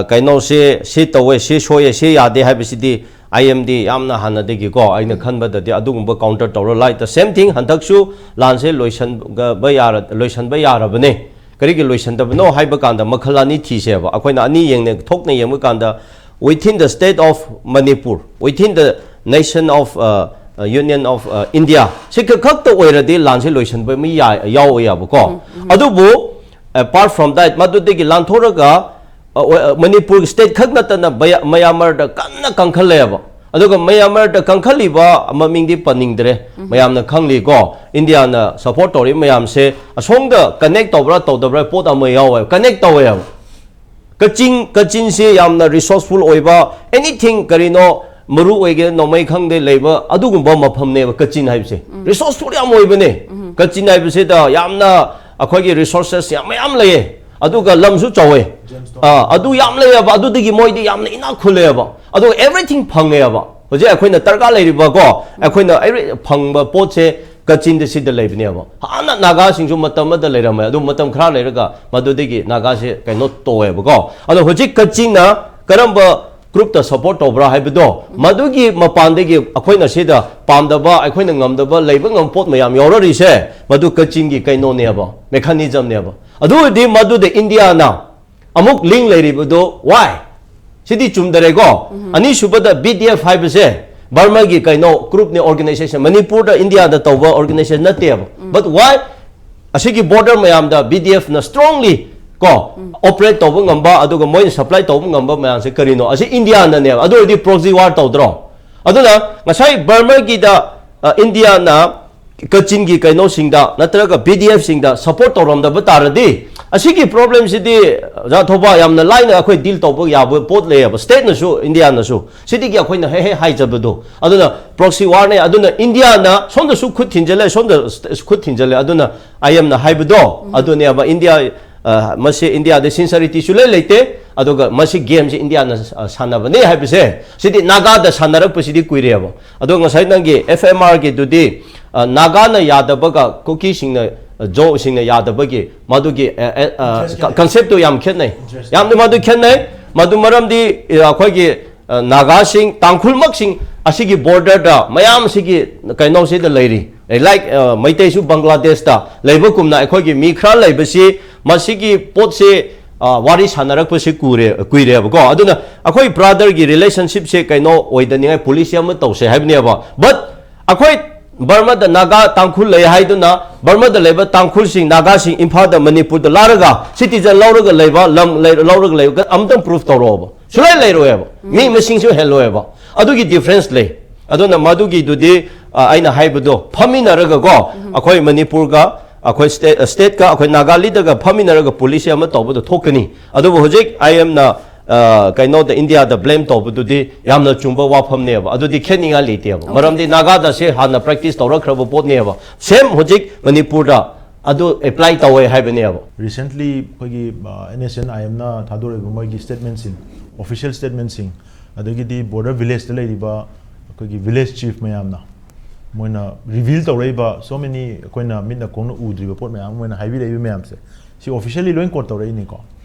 ꯀꯩꯅꯣꯁꯦ ꯁꯤ ꯇꯧꯋꯦ, ꯁꯤ ꯁꯣꯏꯌꯦ, ꯁꯤ ꯌꯥꯗꯦ ꯍꯥꯏꯕꯁꯤꯗꯤ I M ꯗꯤ ꯌꯥꯝꯅ ꯍꯥꯟꯅꯗꯒꯤꯀꯣ ꯑꯩꯅ ꯈꯟꯕꯗꯗꯤ ꯑꯗꯨꯒꯨꯝꯕ counter ꯇꯧꯔ ꯂꯥꯛꯏ꯫ The same thing ꯍꯟꯗꯛꯁꯨ ꯂꯥꯟꯁꯦ ꯂꯣꯏꯁꯟꯕ ꯌꯥꯔ-, ꯂꯣꯏꯁꯟꯕ ꯌꯥꯔꯕꯅꯦ꯫ ꯀꯔꯤꯒꯤ ꯂꯣꯏꯁꯟꯗꯕꯅꯣ ꯍꯥꯏꯕ ꯀꯥꯟꯗ ꯃꯈꯜ ꯑꯅꯤ ꯊꯤꯁꯦꯕ꯫ ꯑꯩꯈꯣꯏꯅ ꯑꯅꯤ ꯌꯦꯡꯅ, ꯊꯣꯛꯅ ꯌꯦꯡꯕ ꯀꯥꯟꯗ within the state of Manipur, within the nation of, uh, uh, Union of, uh, India ꯁꯤ ꯈꯛꯇ ꯑꯣꯏꯔꯗꯤ ꯂꯥꯟꯁꯦ ꯂꯣꯏꯁꯟꯕ ꯃꯤ ꯌꯥ-, ꯌꯥꯎꯕ ꯌꯥꯕꯀꯣ꯫ ꯑꯗꯨꯕꯨ apart from that, ꯃꯗꯨꯗꯒꯤ ꯂꯥꯟꯊꯣꯔꯒ ꯃꯅꯤꯄꯨꯔꯒꯤ state ꯈꯛ ꯅꯠꯇꯅ ꯃꯌꯥꯃꯔꯗ ꯀꯟꯅ ꯀꯟꯈꯠꯂꯛꯑꯦꯕ꯫ ꯑꯗꯨꯒ ꯃꯌꯥꯃꯔꯗ ꯀꯟꯈꯠꯂꯤꯕ ꯃꯃꯤꯡꯗꯤ ꯄꯟꯅꯤꯡꯗ꯭ꯔꯦ, ꯃꯌꯥꯝꯅ ꯈꯪꯂꯤꯀꯣ, ꯏꯟꯗꯤꯌꯥꯅ support ꯇꯧꯔꯤꯕ ꯃꯌꯥꯝꯁꯦ ꯑꯁꯣꯝꯗ connect ꯇꯧꯕ꯭ꯔꯥ ꯇꯧꯗꯕ꯭ꯔꯥ ꯄꯣꯠ ꯑꯃ ꯌꯥꯎꯋꯦꯕ, connect ꯇꯧꯋꯦꯕ꯫ ꯀꯆꯤꯟ, ꯀꯆꯤꯟꯁꯤ ꯌꯥꯝꯅ resourceful ꯑꯣꯏꯕ, anything ꯀꯔꯤꯅꯣ, ꯃꯔꯨ ꯑꯣꯏꯒꯦ ꯅꯣꯡꯃꯩ ꯈꯪꯗꯦ ꯂꯩꯕ ꯑꯗꯨꯒꯨꯝꯕ ꯃꯐꯝꯅꯦꯕ ꯀꯆꯤꯟ ꯍꯥꯏꯕꯁꯦ꯫ Resourceful ꯌꯥꯝ ꯑꯣꯏꯕꯅꯦ꯫ ꯀꯆꯤꯟ ꯍꯥꯏꯕꯁꯤꯗ ꯌꯥꯝꯅ ꯑꯩꯈꯣꯏꯒꯤ resources ꯌꯥꯝ ꯃꯌꯥꯝ ꯂꯩꯌꯦ꯫ ꯑꯗꯨꯒ ꯂꯝꯁꯨ ꯆꯥꯎꯋꯦ꯫ ꯑꯥ, ꯑꯗꯨ ꯌꯥꯝ ꯂꯩꯌꯦꯕ꯫ ꯑꯗꯨꯗꯒꯤ ꯃꯣꯏꯗꯤ ꯌꯥꯝꯅ ꯏꯅꯥꯛ ꯈꯨꯜꯂꯦꯕ꯫ ꯑꯗꯨꯒ everything ꯐꯪꯉꯦꯕ꯫ ꯍꯧꯖꯤꯛ ꯑꯩꯈꯣꯏꯅ ꯗꯔꯀꯥꯔ ꯂꯩꯔꯤꯕꯀꯣ, ꯑꯩꯈꯣꯏꯅ every ꯐꯪꯕ ꯄꯣꯠꯁꯦ ꯀꯆꯤꯟꯗ ꯁꯤꯗ ꯂꯩꯕꯅꯦꯕ꯫ ꯍꯥꯟꯅ ꯅꯥꯒꯥꯁꯤꯡꯁꯨ ꯃꯇꯝ ꯑꯃꯗ ꯂꯩꯔꯝꯃꯦ, ꯑꯗꯨ ꯃꯇꯝ ꯈꯔ ꯂꯩꯔꯒ ꯃꯗꯨꯗꯒꯤ ꯅꯥꯒꯥꯁꯦ ꯀꯩꯅꯣ ꯇꯧꯋꯦꯕꯀꯣ꯫ ꯑꯗꯣ ꯍꯧꯖꯤꯛ ꯀꯆꯤꯟꯅ ꯀꯔꯝꯕ groupꯇ support ꯇꯧꯕ꯭ꯔꯥ ꯍꯥꯏꯕꯗꯣ, ꯃꯗꯨꯒꯤ ꯃꯄꯥꯟꯗꯒꯤ ꯑꯩꯈꯣꯏꯅ ꯁꯤꯗ ꯄꯥꯝꯗꯕ, ꯑꯩꯈꯣꯏꯅ ꯉꯝꯗꯕ, ꯂꯩꯕ ꯉꯝꯕ ꯄꯣꯠ ꯃꯌꯥꯝ ꯌꯥꯎꯔꯛꯔꯤꯁꯦ, ꯃꯗꯨ ꯀꯆꯤꯟꯒꯤ ꯀꯩꯅꯣꯅꯦꯕ, mechanismꯅꯦꯕ꯫ ꯑꯗꯨ ꯑꯣꯏꯔꯗꯤ ꯃꯗꯨꯗ ꯏꯟꯗꯤꯌꯥꯅ ꯑꯃꯨꯛ link ꯂꯩꯔꯤꯕꯗꯣ why? ꯁꯤꯗꯤ ꯆꯨꯝꯗꯔꯦꯀꯣ꯫ ꯑꯅꯤꯁꯨꯕꯗ B D F ꯍꯥꯏꯕꯁꯦ ꯕꯔꯃꯥꯒꯤ ꯀꯩꯅꯣ groupꯅꯦ, organization, ꯃꯅꯤꯄꯨꯔꯗ ꯏꯟꯗꯤꯌꯥꯗ ꯇꯧꯕ organization ꯅꯠꯇꯦꯕ꯫ But why? ꯑꯁꯤꯒꯤ border ꯃꯌꯥꯝꯗ B D Fꯅ strongly ꯀꯣ operate ꯇꯧꯕ ꯉꯝꯕ, ꯑꯗꯨꯒ ꯃꯣꯏꯅ supply ꯇꯧꯕ ꯉꯝꯕ ꯃꯌꯥꯝꯁꯦ ꯀꯔꯤꯅꯣ? ꯑꯁꯤ ꯏꯟꯗꯤꯌꯥꯅꯅꯦꯕ꯫ ꯑꯗꯨ ꯑꯣꯏꯔꯗꯤ proxy war ꯇꯧꯗ꯭ꯔꯣ? ꯑꯗꯨꯅ ꯉꯁꯥꯏ ꯕꯔꯃꯥꯒꯤꯗ, ꯑ, ꯏꯟꯗꯤꯌꯥꯅ ꯀꯆꯤꯟꯒꯤ ꯀꯩꯅꯣꯁꯤꯡꯗ ꯅꯠꯇ꯭ꯔꯒ ꯕꯤ ꯗꯤ ꯑꯦꯐꯁꯤꯡꯗ ꯁꯄꯣꯔꯠ ꯇꯧꯔꯝꯗꯕ ꯇꯥꯔꯗꯤ, ꯑꯁꯤꯒꯤ ꯄ꯭ꯔꯣꯕ꯭ꯂꯦꯝꯁꯤꯗꯤ, ꯑꯣꯖꯥ ꯊꯧꯕꯥꯜ, ꯌꯥꯝꯅ ꯂꯥꯏꯅ ꯑꯩꯈꯣꯏ ꯗꯤꯜ ꯇꯧꯕ ꯌꯥꯕ ꯄꯣꯠ ꯂꯩꯌꯦꯕ꯫ ꯁ꯭ꯇꯦꯠꯅꯁꯨ, ꯏꯟꯗꯤꯌꯥꯅꯁꯨ ꯁꯤꯗꯒꯤ ꯑꯩꯈꯣꯏꯅ ꯍꯦꯛ ꯍꯦꯛ ꯍꯥꯏꯖꯕꯗꯣ꯫ ꯑꯗꯨꯅ ꯄ꯭ꯔꯣꯛꯁꯤ ꯋꯥꯔꯅꯦ꯫ ꯑꯗꯨꯅ ꯏꯟꯗꯤꯌꯥꯅ ꯁꯣꯝꯗꯁꯨ ꯈꯨꯠ ꯊꯤꯟꯖꯜꯂꯦ, ꯁꯣꯝꯗ ꯈꯨꯠ ꯊꯤꯟꯖꯜꯂꯦ꯫ ꯑꯗꯨꯅ ꯑꯥꯏ ꯑꯦꯝꯅ ꯍꯥꯏꯕꯗꯣ ꯑꯗꯨꯅꯦꯕ꯫ ꯏꯟꯗꯤꯌꯥ, ꯑ, ꯃꯁꯤ ꯏꯟꯗꯤꯌꯥꯗ ꯁꯤꯟꯁꯔꯤꯇꯤ ꯁꯨꯡꯂꯩ ꯂꯩꯇꯦ꯫ ꯑꯗꯨꯒ ꯃꯁꯤ ꯒꯦꯝꯁꯤ ꯏꯟꯗꯤꯌꯥꯅ, ꯑ, ꯁꯥꯟꯅꯕꯅꯦ ꯍꯥꯏꯕꯁꯦ, ꯁꯤꯗꯤ ꯅꯥꯒꯥꯗ ꯁꯥꯟꯅꯔꯛꯄꯁꯤꯗꯤ ꯀꯨꯏꯔꯦꯕ꯫ ꯑꯗꯣ ꯉꯁꯥꯏ ꯅꯪꯒꯤ ꯑꯦꯐ ꯑꯦꯝ ꯑꯥꯔꯒꯤꯗꯨꯗꯤ, ꯑ, ꯅꯥꯒꯥꯅ ꯌꯥꯗꯕꯒ ꯀꯨꯀꯤꯁꯤꯡꯅ, ꯑ, ꯖꯣꯁꯤꯡꯅ ꯌꯥꯗꯕꯒꯤ ꯃꯗꯨꯒꯤ, ꯑ, ꯑ, ꯑ, Interest ꯈꯦꯠꯅꯩ꯫ ꯀꯟꯁꯦꯞꯇꯣ ꯌꯥꯝ ꯈꯦꯠꯅꯩ꯫ Interest ꯌꯥꯝꯅ ꯃꯗꯨ ꯈꯦꯠꯅꯩ꯫ ꯃꯗꯨ ꯃꯔꯝꯗꯤ, ꯑ, ꯑꯩꯈꯣꯏꯒꯤ, ꯑ, ꯅꯥꯒꯥꯁꯤꯡ, ꯇꯥꯡꯈꯨꯜꯃꯛꯁꯤꯡ ꯑꯁꯤꯒꯤ ꯕꯣꯔꯗꯔꯗ ꯃꯌꯥꯝꯁꯤꯒꯤ ꯀꯩꯅꯣꯁꯤꯗ ꯂꯩꯔꯤ꯫ ꯂꯥꯏꯛ, ꯑ, ꯃꯩꯇꯩꯁꯨ ꯕꯪꯒ꯭ꯂꯥꯗꯦꯁꯇ ꯂꯩꯕꯒꯨꯝꯅ ꯑꯩꯈꯣꯏꯒꯤ ꯃꯤ ꯈꯔ ꯂꯩꯕꯁꯤ ꯃꯁꯤꯒꯤ ꯄꯣꯠꯁꯦ, ꯑ, ꯋꯥꯔꯤ ꯁꯥꯟꯅꯔꯛꯄꯁꯤ ꯀꯨꯏꯔꯦ-, ꯀꯨꯏꯔꯦꯕꯀꯣ꯫ ꯑꯗꯨꯅ ꯑꯩꯈꯣꯏ ꯕ꯭ꯔꯥꯗꯔꯒꯤ ꯔꯤꯂꯦꯁꯟꯁꯤꯞꯁꯦ ꯀꯩꯅꯣ ꯑꯣꯏꯗꯅꯤꯡꯉꯥꯏ ꯄꯣꯂꯤꯁꯤ ꯑꯃ ꯇꯧꯁꯦ ꯍꯥꯏꯕꯅꯦꯕ꯫ But ꯑꯩꯈꯣꯏ ꯕꯔꯃꯥꯗ ꯅꯥꯒꯥ, ꯇꯥꯡꯈꯨꯜ ꯂꯩ ꯍꯥꯏꯗꯨꯅ ꯕꯔꯃꯥꯗ ꯂꯩꯕ ꯇꯥꯡꯈꯨꯜꯁꯤꯡ, ꯅꯥꯒꯥꯁꯤꯡ ꯏꯝꯐꯥꯜꯗ, ꯃꯅꯤꯄꯨꯔꯗ ꯂꯥꯛꯂꯒ ꯁꯤꯇꯤꯖꯟ ꯂꯧꯔꯒ ꯂꯩꯕ, ꯂꯝ ꯂꯩ-, ꯂꯧꯔꯒ ꯂꯩꯕ ꯑꯝꯇꯪ ꯄ꯭ꯔꯨꯐ ꯇꯧꯔꯛꯑꯣꯕ꯫ ꯁꯨꯡꯂꯩ ꯂꯩꯔꯣꯏꯕ꯫ ꯃꯤ ꯃꯁꯤꯡꯁꯨ ꯍꯦꯜꯂꯣꯏꯕ꯫ ꯑꯗꯨꯒꯤ ꯗꯤꯐ꯭ꯔꯦꯟꯁ ꯂꯩ꯫ ꯑꯗꯨꯅ ꯃꯗꯨꯒꯤꯗꯨꯗꯤ, ꯑ, ꯑꯩꯅ ꯍꯥꯏꯕꯗꯣ ꯐꯝꯃꯤꯟꯅꯔꯒꯀꯣ, ꯑꯩꯈꯣꯏ ꯃꯅꯤꯄꯨꯔꯒ, ꯑꯩꯈꯣꯏ ꯁ꯭ꯇꯦꯠ, ꯁ꯭ꯇꯦꯠꯀ ꯑꯩꯈꯣꯏ ꯅꯥꯒꯥꯂꯤꯗꯒ ꯐꯝꯃꯤꯟꯅꯔꯒ ꯄꯣꯂꯤꯁꯤ ꯑꯃ ꯇꯧꯕꯗ ꯊꯣꯛꯀꯅꯤ꯫ ꯑꯗꯨꯕꯨ ꯍꯧꯖꯤꯛ ꯑꯥꯏ ꯑꯦꯝꯅ, ꯑ, ꯀꯩꯅꯣꯗ, ꯏꯟꯗꯤꯌꯥꯗ ꯕ꯭ꯂꯦꯝ ꯇꯧꯕꯗꯨꯗꯤ ꯌꯥꯝꯅ ꯆꯨꯝꯕ ꯋꯥꯐꯝꯅꯦꯕ꯫ ꯑꯗꯨꯗꯤ ꯈꯦꯠꯅꯤꯡꯉꯥꯏ ꯂꯩꯇꯦꯕ꯫ ꯃꯔꯝꯗꯤ ꯅꯥꯒꯥꯗ ꯁꯤ ꯍꯥꯟꯅ ꯄ꯭ꯔꯦꯛꯇꯤꯁ ꯇꯧꯔꯛꯈ꯭ꯔꯕ ꯄꯣꯠꯅꯦꯕ꯫ ꯁꯦꯝ ꯍꯧꯖꯤꯛ ꯃꯅꯤꯄꯨꯔꯗ ꯑꯗꯨ ꯑꯦꯄ꯭ꯂꯥꯏ ꯇꯧꯋꯦ ꯍꯥꯏꯕꯅꯦꯕ꯫ Recently ꯑꯩꯈꯣꯏꯒꯤ, ꯑ, ꯑꯦꯟ ꯑꯦꯁ ꯑꯦꯟ ꯑꯥꯏ ꯑꯦꯝꯅ ꯊꯥꯗꯣꯔꯛꯏꯕ ꯃꯣꯏꯒꯤ ꯁ꯭ꯇꯦꯠꯃꯦꯟꯁꯤꯡ, ꯑꯣꯐꯤꯁꯤꯌꯦꯜ ꯁ꯭ꯇꯦꯠꯃꯦꯟꯁꯤꯡ, ꯑꯗꯒꯤꯗꯤ ꯕꯣꯔꯗꯔ ꯚꯤꯂꯦꯖꯇ ꯂꯩꯔꯤꯕ ꯑꯩꯈꯣꯏꯒꯤ ꯚꯤꯂꯦꯖ ꯆꯤꯐ ꯃꯌꯥꯝꯅ ꯃꯣꯏꯅ ꯔꯤꯚꯤꯜ ꯇꯧꯔꯛꯏꯕ so many ꯑꯩꯈꯣꯏꯅ ꯃꯤꯠꯅ ꯈꯣꯡꯅ ꯎꯗ꯭ꯔꯤꯕ ꯄꯣꯠ ꯃꯌꯥꯝ ꯑꯃ ꯃꯣꯏꯅ ꯍꯥꯏꯕꯤꯔꯛꯏꯕ ꯃꯌꯥꯝꯁꯦ, ꯁꯤ ꯑꯣꯐꯤꯁꯤꯌꯦꯜꯂꯤ ꯂꯣꯏ ꯀꯣꯠ ꯇꯧꯔꯛꯏꯅꯤꯀꯣ꯫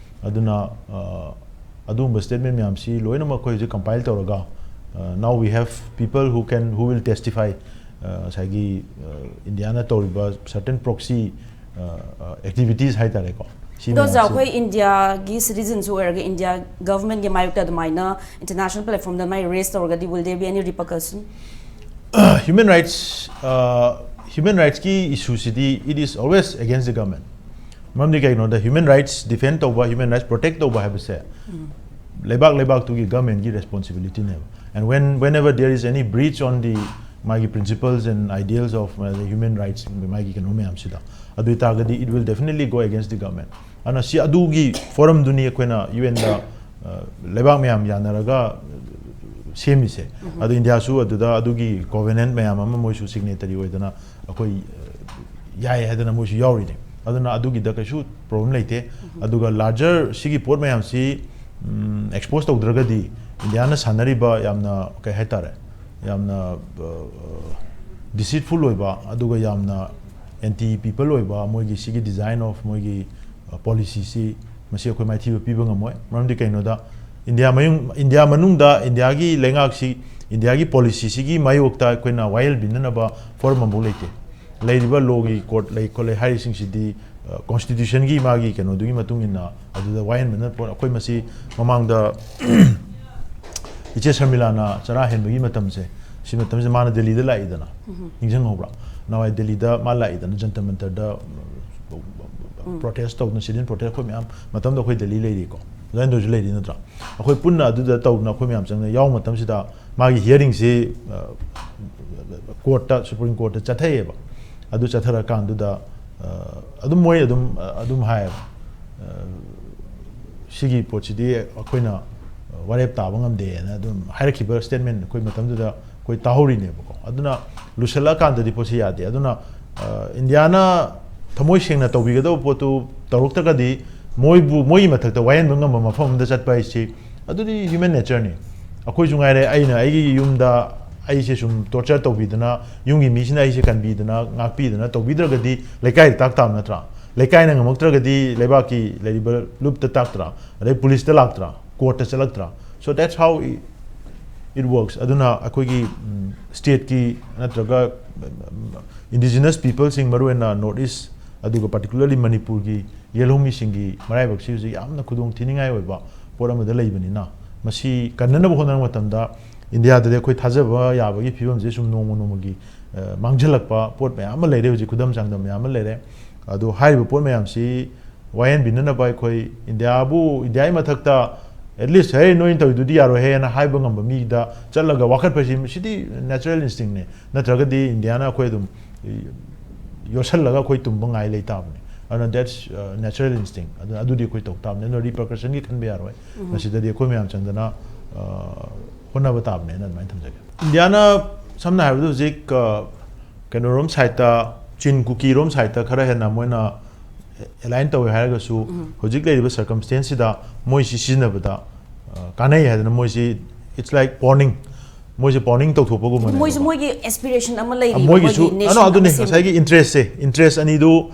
ꯑꯗꯨꯅ, ꯑ, ꯑꯗꯨꯒꯨꯝꯕ ꯁ꯭ꯇꯦꯠꯃꯦꯟ ꯃꯌꯥꯝꯁꯤ ꯂꯣꯏꯅꯃꯛ ꯑꯩꯈꯣꯏ ꯍꯧꯖꯤꯛ ꯀꯝꯄꯥꯏꯜ ꯇꯧꯔꯒ, ꯑ, now we have people who can, who will testify, ꯑ, ꯉꯁꯥꯏꯒꯤ, ꯑ, ꯏꯟꯗꯤꯌꯥꯅ ꯇꯧꯔꯤꯕ certain proxy, ꯑ, ꯑ, activities ꯍꯥꯏꯇꯥꯔꯦꯀꯣ꯫ ꯁꯤ ꯑꯗꯣ ꯑꯣꯖꯥ, ꯃꯌꯥꯝꯁꯤ ꯑꯩꯈꯣꯏ ꯏꯟꯗꯤꯌꯥꯒꯤ ꯁꯤꯇꯤꯖꯟꯁꯨ ꯑꯣꯏꯔꯒ ꯏꯟꯗꯤꯌꯥ ꯒꯚꯔꯟꯃꯦꯟꯒꯤ ꯃꯥꯌꯣꯛꯇ ꯑꯗꯨꯃꯥꯏꯅ ꯏꯟꯇꯔꯅꯦꯁꯅꯦꯜ ꯄ꯭ꯂꯦꯠꯐꯣꯝꯗ ꯃꯥꯏ ꯔꯦꯁ ꯇꯧꯔꯒꯗꯤ, will there be any repercussion? Human rights, uh, human rightsꯀꯤ issueꯁꯤꯗꯤ it is always against the government. ꯃꯔꯝꯗꯤ ꯀꯩꯒꯤꯅꯣꯗ human rights defend ꯇꯧꯕ, human rights protect ꯇꯧꯕ ꯍꯥꯏꯕꯁꯦ ꯂꯩꯕꯥꯛ ꯂꯩꯕꯥꯛꯇꯨꯒꯤ ꯒꯚꯔꯟꯃꯦꯟꯒꯤ ꯔꯦꯁꯄꯣꯟꯁꯤꯕꯤꯂꯤꯇꯤꯅꯦꯕ꯫ And when, whenever there is any breach on the ꯃꯥꯒꯤ principles and ideals of human rights, ꯃꯥꯒꯤ ꯀꯩꯅꯣ ꯃꯌꯥꯝꯁꯤꯗ, ꯑꯗꯨ ꯑꯣꯏꯇꯥꯔꯒꯗꯤ it will definitely go against the government. ꯑꯗꯨꯅ ꯁꯤ ꯑꯗꯨꯒꯤ forum ꯗꯨꯅꯤ ꯑꯩꯈꯣꯏꯅ UN ꯗ ꯂꯩꯕꯥꯛ ꯃꯌꯥꯝ ꯌꯥꯅꯔꯒ ꯁꯦꯝꯃꯤꯁꯦ. ꯑꯗꯣ ꯏꯟꯗꯤꯌꯥꯁꯨ ꯑꯗꯨꯗ ꯑꯗꯨꯒꯤ covenant ꯃꯌꯥꯝ ꯑꯃ ꯃꯣꯏꯁꯨ signatory ꯑꯣꯏꯗꯅ ꯑꯩꯈꯣꯏ ꯌꯥꯏ ꯍꯥꯏꯗꯅ ꯃꯣꯏꯁꯨ ꯌꯥꯎꯔꯤꯅꯦ. ꯑꯗꯨꯅ ꯑꯗꯨꯒꯤꯗ ꯀꯩꯁꯨ problem ꯂꯩꯇꯦ. ꯑꯗꯨꯒ larger ꯁꯤꯒꯤ ꯄꯣꯠ ꯃꯌꯥꯝꯁꯤ expose ꯇꯧꯗ꯭ꯔꯒꯗꯤ ꯏꯟꯗꯤꯌꯥꯅ ꯁꯥꯟꯅꯔꯤꯕ ꯌꯥꯝꯅ, ꯀꯩ ꯍꯥꯏꯇꯥꯔꯦ, ꯌꯥꯝꯅ deceitful ꯑꯣꯏꯕ, ꯑꯗꯨꯒ ꯌꯥꯝꯅ anti people ꯑꯣꯏꯕ ꯃꯣꯏꯒꯤ ꯁꯤꯒꯤ design of ꯃꯣꯏꯒꯤ policy ꯁꯤ, ꯃꯁꯤ ꯑꯩꯈꯣꯏ ꯃꯥꯏꯊꯤꯕ ꯄꯤꯕ ꯉꯝꯃꯣꯏ꯫ ꯃꯔꯝꯗꯤ ꯀꯩꯅꯣꯗ, ꯏꯟꯗꯤꯌꯥ ꯃꯌꯨꯝ, ꯏꯟꯗꯤꯌꯥ ꯃꯅꯨꯡꯗ ꯏꯟꯗꯤꯌꯥꯒꯤ ꯂꯩꯉꯥꯛꯁꯤ, ꯏꯟꯗꯤꯌꯥꯒꯤ policy ꯁꯤꯒꯤ ꯃꯥꯌꯣꯛꯇ ꯑꯩꯈꯣꯏꯅ ꯋꯥꯌꯦꯜ ꯕꯤꯅꯅꯕ forum ꯑꯃꯐꯥꯎ ꯂꯩꯇꯦ꯫ ꯂꯩꯔꯤꯕ law ꯒꯤ court ꯂꯩ ꯈꯣꯠꯂꯦ ꯍꯥꯏꯔꯤꯁꯤꯡꯁꯤꯗꯤ constitution ꯒꯤ ꯃꯥꯒꯤ ꯀꯩꯅꯣꯗꯨꯒꯤ ꯃꯇꯨꯡ ꯏꯟꯅ ꯑꯗꯨꯗ ꯋꯥꯌꯦꯟꯕ ꯅꯠꯇꯦ꯫ ꯑꯩꯈꯣꯏ ꯃꯁꯤ ꯃꯃꯥꯡꯗ ꯏꯆꯦ ꯁꯔꯃꯤꯂꯥꯅ ꯆꯔꯥ ꯍꯦꯟꯕꯒꯤ ꯃꯇꯝꯁꯦ, ꯁꯤ ꯃꯇꯝꯁꯦ ꯃꯥꯅ ꯗꯦꯜꯂꯤꯗ ꯂꯥꯛꯏꯗꯅ, ꯅꯤꯡꯁꯤꯡꯍꯧꯕ꯭ꯔꯥ? ꯅꯍꯥꯟꯋꯥꯏ ꯗꯦꯜꯂꯤꯗ ꯃꯥ ꯂꯥꯛꯏꯗꯅ, ꯖꯟꯇꯔ ꯃꯟꯇꯔꯗ protest ꯇꯧꯗꯅ, sit-in protest, ꯑꯩꯈꯣꯏ ꯃꯌꯥꯝ ꯃꯇꯝꯗ ꯑꯩꯈꯣꯏ ꯗꯦꯜꯂꯤ ꯂꯩꯔꯤꯀꯣ, ꯑꯗꯨꯃꯥꯏꯅ ꯇꯧꯁꯨ ꯂꯩꯔꯤ ꯅꯠꯇ꯭ꯔꯥ? ꯑꯩꯈꯣꯏ ꯄꯨꯟꯅ ꯑꯗꯨꯗ ꯇꯧꯗꯅ ꯑꯩꯈꯣꯏ ꯃꯌꯥꯝ ꯆꯪꯗꯅ ꯌꯥꯎ ꯃꯇꯝꯁꯤꯗ ꯃꯥꯒꯤ hearing ꯁꯤ court ꯇ, Supreme Court ꯇ ꯆꯠꯊꯩꯌꯦꯕ꯫ ꯑꯗꯨ ꯆꯠꯊꯔꯀꯥꯟꯗꯨꯗ ꯑꯗꯨꯝ ꯃꯣꯏ ꯑꯗꯨꯝ ꯑꯗꯨꯝ ꯍꯥꯏꯌꯦꯕ, ꯁꯤꯒꯤ ꯄꯣꯠꯁꯤꯗꯤ ꯑꯩꯈꯣꯏꯅ ꯋꯥꯔꯦꯞ ꯇꯥꯕ ꯉꯝꯗꯦꯅ ꯑꯗꯨꯝ ꯍꯥꯏꯔꯛꯈꯤꯕ statement ꯑꯩꯈꯣꯏ ꯃꯇꯝꯗꯨꯗ ꯑꯩꯈꯣꯏ ꯇꯥꯍꯧꯔꯤꯅꯦꯕꯀꯣ꯫ ꯑꯗꯨꯅ ꯂꯨꯁꯜꯂꯛꯑꯀꯥꯟꯗꯗꯤ ꯄꯣꯠꯁꯤ ꯌꯥꯗꯦ꯫ ꯑꯗꯨꯅ ꯏꯟꯗꯤꯌꯥꯅ ꯊꯃꯣꯏ ꯁꯦꯡꯅ ꯇꯧꯕꯤꯒꯗꯕ ꯄꯣꯠꯇꯨ ꯇꯧꯔꯛꯇ꯭ꯔꯒꯗꯤ ꯃꯣꯏꯕꯨ, ꯃꯣꯏꯒꯤ ꯃꯊꯛꯇ ꯋꯥꯌꯦꯟꯕ ꯉꯝꯕ ꯃꯐꯝ ꯑꯃꯗ ꯆꯠꯄ ꯍꯥꯏꯁꯤ ꯑꯗꯨꯗꯤ human nature ꯅꯤ꯫ ꯑꯩꯈꯣꯏꯁꯨ ꯉꯥꯏꯔꯦ, ꯑꯩꯅ ꯑꯩꯒꯤ ꯌꯨꯝꯗ ꯑꯩꯁꯦ ꯁꯨꯝ torture ꯇꯧꯕꯤꯗꯅ, ꯌꯨꯝꯒꯤ ꯃꯤꯁꯤꯅ ꯑꯩꯁꯦ ꯀꯟꯕꯤꯗꯅ, ꯉꯥꯛꯄꯤꯗꯅ ꯇꯧꯕꯤꯗ꯭ꯔꯒꯗꯤ ꯂꯩꯀꯥꯏꯗ ꯇꯥꯛ ꯇꯥꯕ ꯅꯠꯇ꯭ꯔꯥ? ꯂꯩꯀꯥꯏꯅ ꯉꯝꯃꯛꯇ꯭ꯔꯒꯗꯤ ꯂꯩꯕꯥꯛꯀꯤ ꯂꯩꯔꯤꯕ ꯂꯨꯞꯇ ꯇꯥꯛꯇ꯭ꯔꯥ? ꯑꯗꯩ police ꯇ ꯂꯥꯛꯇ꯭ꯔꯥ? Court ꯇ ꯆꯠꯂꯛꯇ꯭ꯔꯥ? So that's how it, it works. ꯑꯗꯨꯅ ꯑꯩꯈꯣꯏꯒꯤ state ꯀꯤ ꯅꯠꯇ꯭ꯔꯒ indigenous people ꯁꯤꯡ, ꯃꯔꯨꯑꯣꯏꯅ North East, ꯑꯗꯨꯒ particularly ꯃꯅꯤꯄꯨꯔꯒꯤ ꯌꯦꯜꯍꯧꯃꯤꯁꯤꯡꯒꯤ ꯃꯔꯥꯏꯕꯛꯁꯤ ꯍꯧꯖꯤꯛ ꯌꯥꯝꯅ ꯈꯨꯗꯣꯡ ꯊꯤꯅꯤꯡꯉꯥꯏ ꯑꯣꯏꯕ ꯄꯣꯠ ꯑꯃꯗ ꯂꯩꯕꯅꯤꯅ, ꯃꯁꯤ ꯀꯟꯅꯅꯕ ꯍꯣꯠꯅꯔꯛꯄ ꯃꯇꯝꯗ ꯏꯟꯗꯤꯌꯥꯗꯗꯤ ꯑꯩꯈꯣꯏ ꯊꯥꯖꯕ ꯌꯥꯕꯒꯤ ꯐꯤꯕꯝꯁꯦ ꯁꯨꯝ ꯅꯣꯡꯃ ꯅꯣꯡꯃꯒꯤ ꯃꯥꯡꯁꯤꯜꯂꯛꯄ ꯄꯣꯠ ꯃꯌꯥꯝ ꯑꯃ ꯂꯩꯔꯦ꯫ ꯍꯧꯖꯤꯛ ꯈꯨꯗꯝ ꯆꯥꯡꯗꯝ ꯃꯌꯥꯝ ꯑꯃ ꯂꯩꯔꯦ꯫ ꯑꯗꯣ ꯍꯥꯏꯔꯤꯕ ꯄꯣꯠ ꯃꯌꯥꯝꯁꯤ ꯋꯥꯌꯦꯟꯕꯤꯅꯅꯕ ꯑꯩꯈꯣꯏ ꯏꯟꯗꯤꯌꯥꯕꯨ, ꯏꯟꯗꯤꯌꯥꯒꯤ ꯃꯊꯛꯇ At least, "ꯍꯦ, ꯅꯣꯏꯅ ꯇꯧꯔꯤꯗꯨꯗꯤ ꯌꯥꯔꯣꯏꯍꯦ" ꯍꯥꯏꯅ ꯍꯥꯏꯕ ꯉꯝꯕ ꯃꯤꯗ ꯆꯠꯂꯒ ꯋꯥꯀꯠꯄꯁꯤ, ꯁꯤꯗꯤ natural instinctꯅꯦ꯫ ꯅꯠꯇ꯭ꯔꯒꯗꯤ ꯏꯟꯗꯤꯌꯥꯅ ꯑꯩꯈꯣꯏ ꯑꯗꯨꯝ ꯌꯣꯠꯁꯜꯂꯒ ꯑꯩꯈꯣꯏ ꯇꯨꯝꯕ ꯉꯥꯏ ꯂꯩ ꯇꯥꯕꯅꯦ꯫ ꯑꯗꯨꯅ that's, uh, natural instinct꯫ ꯑꯗꯨꯅ ꯑꯗꯨꯗꯤ ꯑꯩꯈꯣꯏ ꯇꯧ ꯇꯥꯕꯅꯦ꯫ ꯑꯗꯨꯅ repercussionꯒꯤ ꯈꯟꯕ ꯌꯥꯔꯣꯏ꯫ ꯃꯁꯤꯗꯗꯤ ꯑꯩꯈꯣꯏ ꯃꯌꯥꯝ ꯆꯪꯗꯅ, uh, ꯍꯣꯠꯅꯕ ꯇꯥꯕꯅꯦꯅ ꯑꯗꯨꯃꯥꯏꯅ ꯊꯝꯖꯒꯦ꯫ ꯏꯟꯗꯤꯌꯥꯅ ꯁꯝꯅ ꯍꯥꯏꯔꯕꯗ ꯍꯧꯖꯤꯛ, uh, ꯀꯩꯅꯣꯔꯣꯝ sideꯇ, ꯆꯤꯟ ꯀꯨꯀꯤꯔꯣꯝ sideꯇ ꯈꯔ ꯍꯦꯟꯅ ꯃꯣꯏꯅ align ꯇꯧꯋꯦ ꯍꯥꯏꯔꯒꯁꯨ, ꯍꯧꯖꯤꯛ ꯂꯩꯔꯤꯕ circumstanceꯁꯤꯗ ꯃꯣꯏꯁꯤ ꯁꯤꯖꯤꯟꯅꯕꯗ, ꯑ, ꯀꯥꯟꯅꯩ ꯍꯥꯏꯗꯅ ꯃꯣꯏꯁꯤ, it's like pawning, ꯃꯣꯏꯁꯦ pawning ꯇꯧꯊꯣꯛꯄꯒꯨꯝꯕꯅꯦꯕꯀꯣ꯫ ꯃꯣꯏꯁꯨ ꯃꯣꯏꯒꯤ aspiration ꯑꯃ ꯂꯩꯔꯤ, ꯃꯣꯏꯒꯤꯁꯨ, ꯃꯣꯏꯒꯤ nation ꯑꯗꯣ ꯑꯗꯨꯅꯤ ꯑꯃ ꯁꯦꯝꯕ꯫ ꯉꯁꯥꯏꯒꯤ interestꯁꯦ, interest ꯑꯅꯤꯗꯨ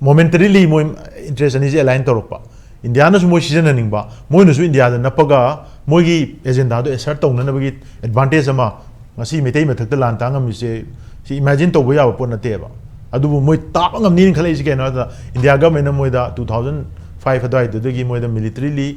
momentarily ꯃꯣꯏ interest ꯑꯅꯤꯁꯦ align ꯇꯧꯔꯛꯄ, ꯏꯟꯗꯤꯌꯥꯅꯁꯨ ꯃꯣꯏ ꯁꯤꯖꯤꯟꯅꯅꯤꯡꯕ, ꯃꯣꯏꯅꯁꯨ ꯏꯟꯗꯤꯌꯥꯗ ꯅꯞꯄꯒ ꯃꯣꯏꯒꯤ agendaꯗꯣ assert ꯇꯧꯅꯅꯕꯒꯤ advantage ꯑꯃ ꯉꯁꯤ ꯃꯩꯇꯩ ꯃꯊꯛꯇ ꯂꯥꯟ ꯇꯥꯡ ꯉꯝꯃꯤꯁꯦ, ꯁꯤ imagine ꯇꯧꯕ ꯌꯥꯕ ꯄꯣꯠ ꯅꯠꯇꯦꯕ꯫ ꯑꯗꯨꯕꯨ ꯃꯣꯏ ꯇꯥꯕ ꯉꯝꯅꯤꯅ ꯈꯜꯂꯛꯏꯁꯦ ꯀꯩꯅꯣ ꯍꯥꯏꯕꯗ, ꯏꯟꯗꯤꯌꯥ governmentꯅ ꯃꯣꯏꯗ two thousand five ꯑꯗꯨꯋꯥꯏꯗꯨꯗꯒꯤ ꯃꯣꯏꯗ militarily,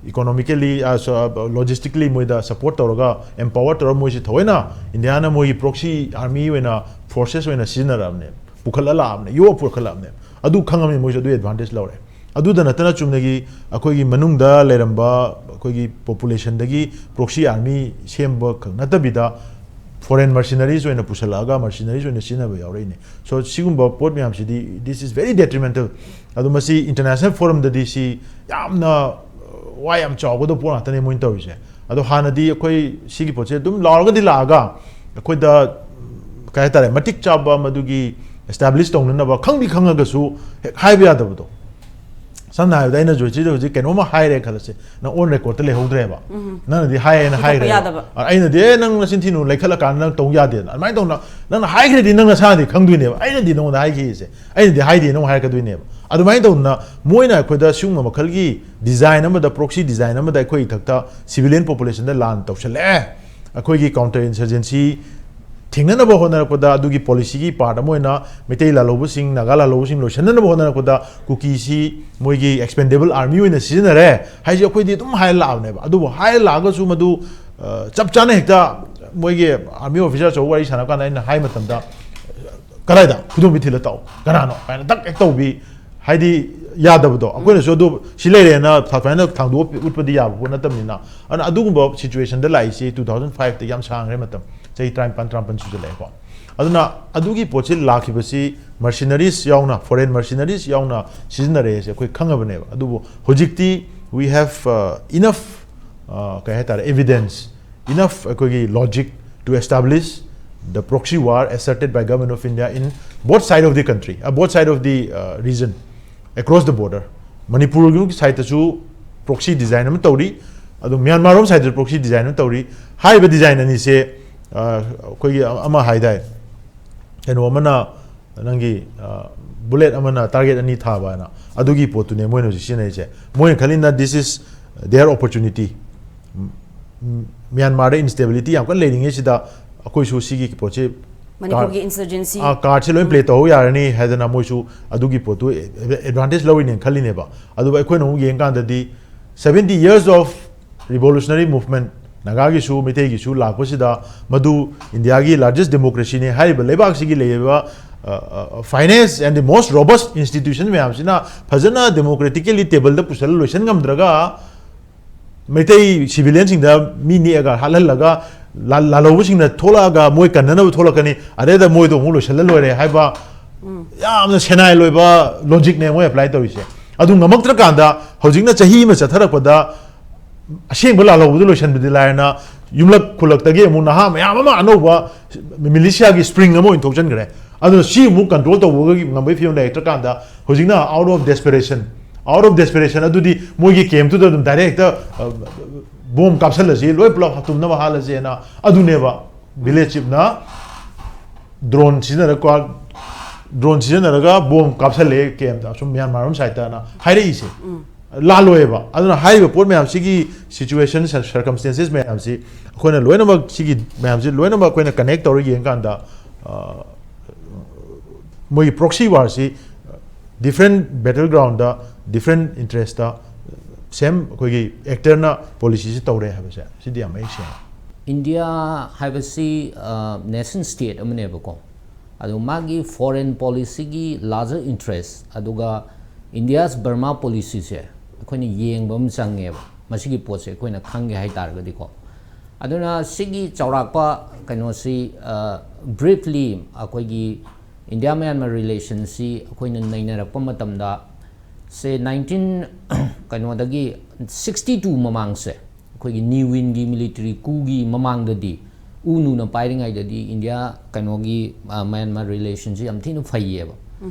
economically, ꯑ, so, ꯑ, logistically ꯃꯣꯏꯗ support ꯇꯧꯔꯒ, empower ꯇꯧꯔꯒ ꯃꯣꯏꯁꯤ ꯊꯑꯣꯏꯅ ꯏꯟꯗꯤꯌꯥꯅ ꯃꯣꯏꯒꯤ proxy army ꯑꯣꯏꯅ, forces ꯑꯣꯏꯅ ꯁꯤꯖꯤꯟꯅꯔꯛꯑꯕꯅꯦ, ꯄꯨꯈꯠꯂ ꯂꯥꯛꯑꯕꯅꯦ, ꯌꯣ ꯄꯨꯈꯠꯂꯛꯑꯕꯅꯦ꯫ ꯑꯗꯨ ꯈꯪꯉꯕꯅꯤ ꯃꯣꯏꯁꯨ ꯑꯗꯨꯒꯤ advantage ꯂꯧꯔꯦ꯫ ꯑꯗꯨꯗ ꯅꯠꯇꯅ ꯆꯨꯝꯅꯒꯤ ꯑꯩꯈꯣꯏꯒꯤ ꯃꯅꯨꯡꯗ ꯂꯩꯔꯝꯕ ꯑꯩꯈꯣꯏꯒꯤ populationꯗꯒꯤ proxy army ꯁꯦꯝꯕ ꯈꯛ ꯅꯠꯇꯕꯤꯗ, foreign mercenaries ꯑꯣꯏꯅ ꯄꯨꯁꯜꯂꯛꯑꯒ mercenaries ꯑꯣꯏꯅ ꯁꯤꯖꯤꯟꯅꯕ ꯌꯥꯎꯔꯛꯏꯅꯦ꯫ So ꯁꯤꯒꯨꯝꯕ ꯄꯣꯠ ꯃꯌꯥꯝꯁꯤꯗꯤ, this is very detrimental꯫ ꯑꯗꯣ ꯃꯁꯤ international forumꯗꯗꯤ ꯁꯤ ꯌꯥꯝꯅ, ꯑ, ꯋꯥ ꯌꯥꯝ ꯆꯥꯎꯒꯗꯕ ꯄꯣꯠ ꯉꯥꯛꯇꯅꯦ ꯃꯣꯏꯅ ꯇꯧꯔꯤꯁꯦ꯫ ꯑꯗꯣ ꯍꯥꯟꯅꯗꯤ ꯑꯩꯈꯣꯏ ꯁꯤꯒꯤ ꯄꯣꯠꯁꯦ ꯑꯗꯨꯝ ꯂꯥꯎꯔꯒꯗꯤ ꯂꯥꯛꯑꯒ ꯑꯩꯈꯣꯏꯗ, ꯎꯝ, ꯀꯩ ꯍꯥꯏꯇꯥꯔꯦ, ꯃꯇꯤꯛ ꯆꯥꯕ ꯃꯗꯨꯒꯤ establish ꯇꯧꯅꯅꯕ ꯈꯪꯗꯤ ꯈꯪꯉꯒꯁꯨ ꯍꯦꯛ ꯍꯥꯏꯕ ꯌꯥꯗꯕꯗꯣ꯫ ꯁꯝꯅ ꯍꯥꯏꯔꯕꯗ ꯑꯩꯅ ꯖꯣꯏꯆꯤꯗ ꯍꯧꯖꯤꯛ ꯀꯩꯅꯣꯝꯃ ꯍꯥꯏꯔꯦ ꯈꯜꯂꯁꯦ, ꯅꯪ on recordꯇ ꯂꯩꯍꯧꯗ꯭ꯔꯦꯕ꯫ ꯅꯪꯅꯗꯤ ꯍꯥꯏꯌꯦꯅ ꯄꯨꯊꯣꯛꯄ ꯍꯥꯏꯔꯦꯕ꯫ ꯌꯥꯗꯕ꯫ ꯑ, ꯑꯩꯅꯗꯤ, "ꯑꯦ, ꯅꯪ ꯅꯆꯤꯟ ꯊꯤꯅꯨ, ꯂꯩꯈꯠꯂꯀꯥꯟꯗ ꯅꯪ ꯇꯧ ꯌꯥꯗꯦꯅ"꯫ ꯑꯗꯨꯃꯥꯏꯅ ꯇꯧꯅ ꯅꯪꯅ ꯍꯥꯏꯈ꯭ꯔꯗꯤ ꯅꯪ ꯅꯁꯥꯅꯗꯤ ꯈꯪꯗꯣꯏꯅꯦꯕ, "ꯑꯩꯅꯗꯤ ꯅꯉꯣꯟꯗ ꯍꯥꯏꯈꯤꯁꯦ, ꯑꯩꯅꯗꯤ ꯍꯥꯏꯗꯦ" ꯅꯪ ꯍꯥꯏꯔꯛꯀꯗꯣꯏꯅꯦꯕ꯫ ꯑꯗꯨꯃꯥꯏꯅ ꯇꯧꯗꯅ ꯃꯣꯏꯅ ꯑꯩꯈꯣꯏꯗ ꯁꯤꯒꯨꯝꯕ ꯃꯈꯜꯒꯤ design ꯑꯃꯗ, proxy design ꯑꯃꯗ ꯑꯩꯈꯣꯏ ꯏꯊꯛꯇ civilian populationꯗ ꯂꯥꯟ ꯇꯧꯁꯜꯂꯛꯑꯦ, ꯑꯩꯈꯣꯏꯒꯤ counter insurgency ꯊꯦꯡꯅꯅꯕ ꯍꯣꯠꯅꯔꯛꯄꯗ, ꯑꯗꯨꯒꯤ policyꯒꯤ part ꯑꯃ ꯑꯣꯏꯅ ꯃꯩꯇꯩ ꯂꯥꯜꯍꯧꯕꯁꯤꯡ, ꯅꯥꯒꯥ ꯂꯥꯜꯍꯧꯕꯁꯤꯡ ꯂꯣꯏꯁꯤꯟꯅꯅꯕ ꯍꯣꯠꯅꯔꯛꯄꯗ ꯀꯨꯀꯤꯁꯤ ꯃꯣꯏꯒꯤ expendable army ꯑꯣꯏꯅ ꯁꯤꯖꯤꯟꯅꯔꯦ ꯍꯥꯏꯁꯦ ꯑꯩꯈꯣꯏꯗꯤ ꯑꯗꯨꯝ ꯍꯥꯏꯔ ꯂꯥꯛꯑꯕꯅꯦꯕ꯫ ꯑꯗꯨꯕꯨ ꯍꯥꯏꯔ ꯂꯥꯛꯑꯒꯁꯨ ꯃꯗꯨ, ꯑ, ꯆꯞ ꯆꯥꯅ ꯍꯦꯛꯇ ꯃꯣꯏꯒꯤ army officer ꯑꯆꯧꯕ ꯋꯥꯔꯤ ꯁꯥꯟꯅꯕ ꯀꯥꯟꯗ ꯑꯩꯅ ꯍꯥꯏ ꯃꯇꯝꯗ, "ꯀꯗꯥꯏꯗ? ꯈꯨꯗꯣꯝꯕꯤ ꯊꯤꯜꯂ ꯇꯥꯛꯑꯣ꯫ ꯀꯅꯥꯅꯣ?" ꯍꯥꯏꯅ ꯗꯛ ꯍꯦꯛ ꯇꯧꯕꯤ꯫ ꯍꯥꯏꯗꯤ ꯌꯥꯗꯕꯗꯣ, ꯑꯩꯈꯣꯏꯅꯁꯨ ꯑꯗꯨ ꯁꯤ ꯂꯩꯔꯦꯅ ꯁꯨꯃꯥꯏꯅ ꯊꯥꯡꯗꯣꯛꯑ ꯎꯠꯄꯗꯤ ꯌꯥꯕ ꯄꯣꯠ ꯅꯠꯇꯕꯅꯤꯅ꯫ ꯑꯗꯨꯅ ꯑꯗꯨꯒꯨꯝꯕ ꯁꯤꯆꯨꯋꯦꯁꯟꯗ ꯂꯥꯛꯏꯁꯤ two thousand five ꯇꯒꯤ ꯌꯥꯝ ꯁꯥꯡꯈ꯭ꯔꯦ ꯃꯇꯝ, ꯆꯍꯤ ꯇꯔꯥꯅꯤꯄꯥꯟ ꯇꯔꯥꯃꯥꯄꯟ ꯁꯨꯖꯜꯂꯛꯑꯦꯀꯣ꯫ ꯑꯗꯨꯅ ꯑꯗꯨꯒꯤ ꯄꯣꯠꯁꯤ ꯂꯥꯛꯈꯤꯕꯁꯤ mercenaries ꯌꯥꯎꯅ, foreign mercenaries ꯌꯥꯎꯅ ꯁꯤꯖꯤꯟꯅꯔꯛꯑꯦꯁꯦ ꯑꯩꯈꯣꯏ ꯈꯪꯉꯕꯅꯦꯕ꯫ ꯑꯗꯨꯕꯨ ꯍꯧꯖꯤꯛꯇꯤ we have, uh, enough, uh, ꯀꯩ ꯍꯥꯏꯇꯥꯔꯦ, evidence, enough ꯑꯩꯈꯣꯏꯒꯤ logic to establish the proxy war asserted by Government of India in both side of the country, uh, both side of the, uh, region, across the border. ꯃꯅꯤꯄꯨꯔꯒꯤ ꯁꯥꯏꯠꯇꯁꯨ proxy design ꯑꯃ ꯇꯧꯔꯤ, ꯑꯗꯨ Myanmar ꯔꯣꯝ ꯁꯥꯏꯠꯇꯁꯨ proxy design ꯑꯃ ꯇꯧꯔꯤ꯫ ꯍꯥꯏꯔꯤꯕ design ꯑꯅꯤꯁꯦ, ꯑ, ꯑꯩꯈꯣꯏꯒꯤ ꯑꯃ ꯍꯥꯏꯗꯥꯏ, ꯀꯩꯅꯣ ꯑꯃꯅ ꯅꯪꯒꯤ, ꯑ, bullet ꯑꯃꯅ target ꯑꯅꯤ ꯊꯥꯕ ꯍꯥꯏꯅ, ꯑꯗꯨꯒꯤ ꯄꯣꯠꯇꯨꯅꯦ ꯃꯣꯏꯅ ꯍꯧꯖꯤꯛ ꯁꯤꯖꯤꯟꯅꯔꯤꯁꯦ꯫ ꯃꯣꯏꯅ ꯈꯜꯂꯤꯅ this is their opportunity꯫ Um, um, ꯃ꯭ꯌꯥꯟꯃꯥꯔꯗ instability ꯌꯥꯝ ꯀꯟꯅ ꯂꯩꯔꯤꯉꯩꯁꯤꯗ ꯑꯩꯈꯣꯏꯁꯨ ꯁꯤꯒꯤ ꯄꯣꯠꯁꯤ, ꯃꯅꯤꯄꯨꯔꯒꯤ insurgency꯫ ꯑ, card ꯁꯦ ꯂꯣꯏ play ꯇꯧꯍꯧ ꯌꯥꯔꯅꯤ ꯍꯥꯏꯗꯅ ꯃꯣꯏꯁꯨ ꯑꯗꯨꯒꯤ ꯄꯣꯠꯇꯨ advantage ꯂꯧꯔꯤꯅꯦꯅ ꯈꯜꯂꯤꯅꯦꯕ꯫ ꯑꯗꯨꯕꯨ ꯑꯩꯈꯣꯏꯅ ꯑꯃꯨꯛ ꯌꯦꯡꯀꯥꯟꯗꯗꯤ seventy years of revolutionary movement, ꯅꯥꯒꯥꯒꯤꯁꯨ ꯃꯩꯇꯩꯒꯤꯁꯨ ꯂꯥꯛꯄꯁꯤꯗ, ꯃꯗꯨ ꯏꯟꯗꯤꯌꯥꯒꯤ largest democracy ꯅꯤ ꯍꯥꯏꯔꯤꯕ ꯂꯩꯕꯥꯛꯁꯤꯒꯤ ꯂꯩꯔꯤꯕ, ꯑ, ꯑ, finest and the most robust institution ꯃꯌꯥꯝꯁꯤꯅ ꯐꯖꯅ democratically table ꯗ ꯄꯨꯁꯜꯂ ꯂꯣꯏꯁꯤꯟ ꯉꯝꯗ꯭ꯔꯒ, ꯃꯩꯇꯩ civilian ꯁꯤꯡꯗ ꯃꯤ ꯅꯦꯛꯑꯒ ꯍꯥꯠꯍꯜꯂꯒ, ꯂꯥ-, ꯂꯥꯜꯍꯧꯕꯁꯤꯡꯅ ꯊꯣꯛꯂꯛꯑꯒ ꯃꯣꯏ ꯀꯟꯅꯅꯕ ꯊꯣꯛꯂꯛꯀꯅꯤ, ꯑꯗꯩꯗ ꯃꯣꯏꯗꯣ ꯑꯃꯨꯛ ꯂꯣꯏꯁꯤꯜꯂ ꯂꯣꯏꯔꯦ ꯍꯥꯏꯕ ꯌꯥꯝꯅ ꯁꯦꯅꯥꯏ ꯂꯣꯏꯕ logic ꯅꯦ ꯃꯣꯏ apply ꯇꯧꯔꯤꯁꯦ꯫ ꯑꯗꯨ ꯉꯝꯃꯛꯇ꯭ꯔꯀꯥꯟꯗ ꯍꯧꯖꯤꯛꯅ ꯆꯍꯤ ꯑꯃ ꯆꯠꯊꯔꯛꯄꯗ ꯑꯁꯦꯡꯕ ꯂꯥꯜꯍꯧꯕꯗꯨ ꯂꯣꯏꯁꯤꯟꯕꯗꯤ ꯂꯥꯏꯔꯅ, ꯌꯨꯝꯂꯛ ꯈꯨꯜꯂꯛꯇꯒꯤ ꯑꯃꯨꯛ ꯅꯍꯥ ꯃꯌꯥꯝ ꯑꯃ ꯑꯅꯧꯕ militia ꯒꯤ spring ꯑꯃ ꯑꯣꯏꯅ ꯊꯣꯛꯆꯟꯈ꯭ꯔꯦ꯫ ꯑꯗꯨꯅ ꯁꯤ ꯑꯃꯨꯛ control ꯇꯧꯕꯒꯤ ꯉꯝꯕꯒꯤ ꯐꯤꯕꯝ ꯂꯩꯔꯛꯇ꯭ꯔꯀꯥꯟꯗ ꯍꯧꯖꯤꯛꯅ out of desperation, out of desperation ꯑꯗꯨꯗꯤ ꯃꯣꯏꯒꯤ camp ꯇꯨꯗ ꯑꯗꯨꯝ direct ꯍꯦꯛꯇ, ꯑ, bomb ꯀꯥꯞꯁꯜꯂꯁꯤ, ꯂꯣꯏ ꯄꯨꯂꯞ ꯇꯨꯝꯅꯕ ꯍꯥꯠꯂꯁꯦꯅ ꯑꯗꯨꯅꯦꯕ village chief ꯅ drone ꯁꯤꯖꯤꯟꯅꯔꯒ, drone ꯁꯤꯖꯤꯟꯅꯔꯒ bomb ꯀꯥꯞꯁꯜꯂꯦ camp ꯇ, ꯑꯁꯨꯝ ꯃ꯭ꯌꯥꯟꯃꯥꯔ ꯔꯣꯝ side ꯇꯅ ꯍꯥꯏꯔꯛꯏꯁꯦ꯫ ꯂꯥꯜꯂꯣꯏꯕ꯫ ꯑꯗꯨꯅ ꯍꯥꯏꯔꯤꯕ ꯄꯣꯠ ꯃꯌꯥꯝꯁꯤꯒꯤ situation, circumstances ꯃꯌꯥꯝꯁꯤ ꯑꯩꯈꯣꯏꯅ ꯂꯣꯏꯅꯃꯛ, ꯁꯤꯒꯤ ꯃꯌꯥꯝꯁꯤ ꯂꯣꯏꯅꯃꯛ ꯑꯩꯈꯣꯏꯅ connect ꯇꯧꯔ ꯌꯦꯡꯀꯥꯟꯗ, ꯑ, ꯃꯣꯏꯒꯤ proxy war ꯁꯤ different battle ground ꯗ, different interest ꯇ same ꯑꯩꯈꯣꯏꯒꯤ actor ꯅ policy ꯁꯤ ꯇꯧꯔꯦ ꯍꯥꯏꯕꯁꯦ ꯁꯤꯗꯤ ꯌꯥꯝ ꯃꯌꯦꯛ ꯁꯦꯡꯉꯦ꯫ ꯏꯟꯗꯤꯌꯥ ꯍꯥꯏꯕꯁꯤ, ꯑ, nation state ꯑꯃꯅꯦꯕꯀꯣ꯫ ꯑꯗꯣ ꯃꯥꯒꯤ foreign policyꯒꯤ larger interest ꯑꯗꯨꯒ India's Burma policyꯁꯦ ꯑꯩꯈꯣꯏꯅ ꯌꯦꯡꯕ ꯑꯃ ꯆꯪꯉꯦꯕ, ꯃꯁꯤꯒꯤ ꯄꯣꯠꯁꯦ ꯑꯩꯈꯣꯏꯅ ꯈꯪꯒꯦ ꯍꯥꯏꯇꯥꯔꯒꯗꯤꯀꯣ꯫ ꯑꯗꯨꯅ ꯁꯤꯒꯤ ꯆꯥꯎꯔꯥꯛꯄ ꯀꯩꯅꯣꯁꯤ, briefly ꯑꯩꯈꯣꯏꯒꯤ India Myanmar relationꯁꯤ ꯑꯩꯈꯣꯏꯅ ꯅꯩꯅꯔꯛꯄ ꯃꯇꯝꯗ, ꯁꯦ nineteen ꯀꯩꯅꯣꯗꯒꯤ sixty two ꯃꯃꯥꯡꯁꯦ, ꯑꯩꯈꯣꯏꯒꯤ Ne Win ꯒꯤ military coup ꯒꯤ ꯃꯃꯥꯡꯗꯗꯤ, ꯎ ꯅꯨꯅ ꯄꯥꯏꯔꯤꯉꯩꯗꯗꯤ India ꯀꯩꯅꯣꯒꯤ, ꯑ, Myanmar relationꯁꯤ ꯌꯥꯝ ꯊꯤꯅ ꯐꯩꯌꯦꯕ꯫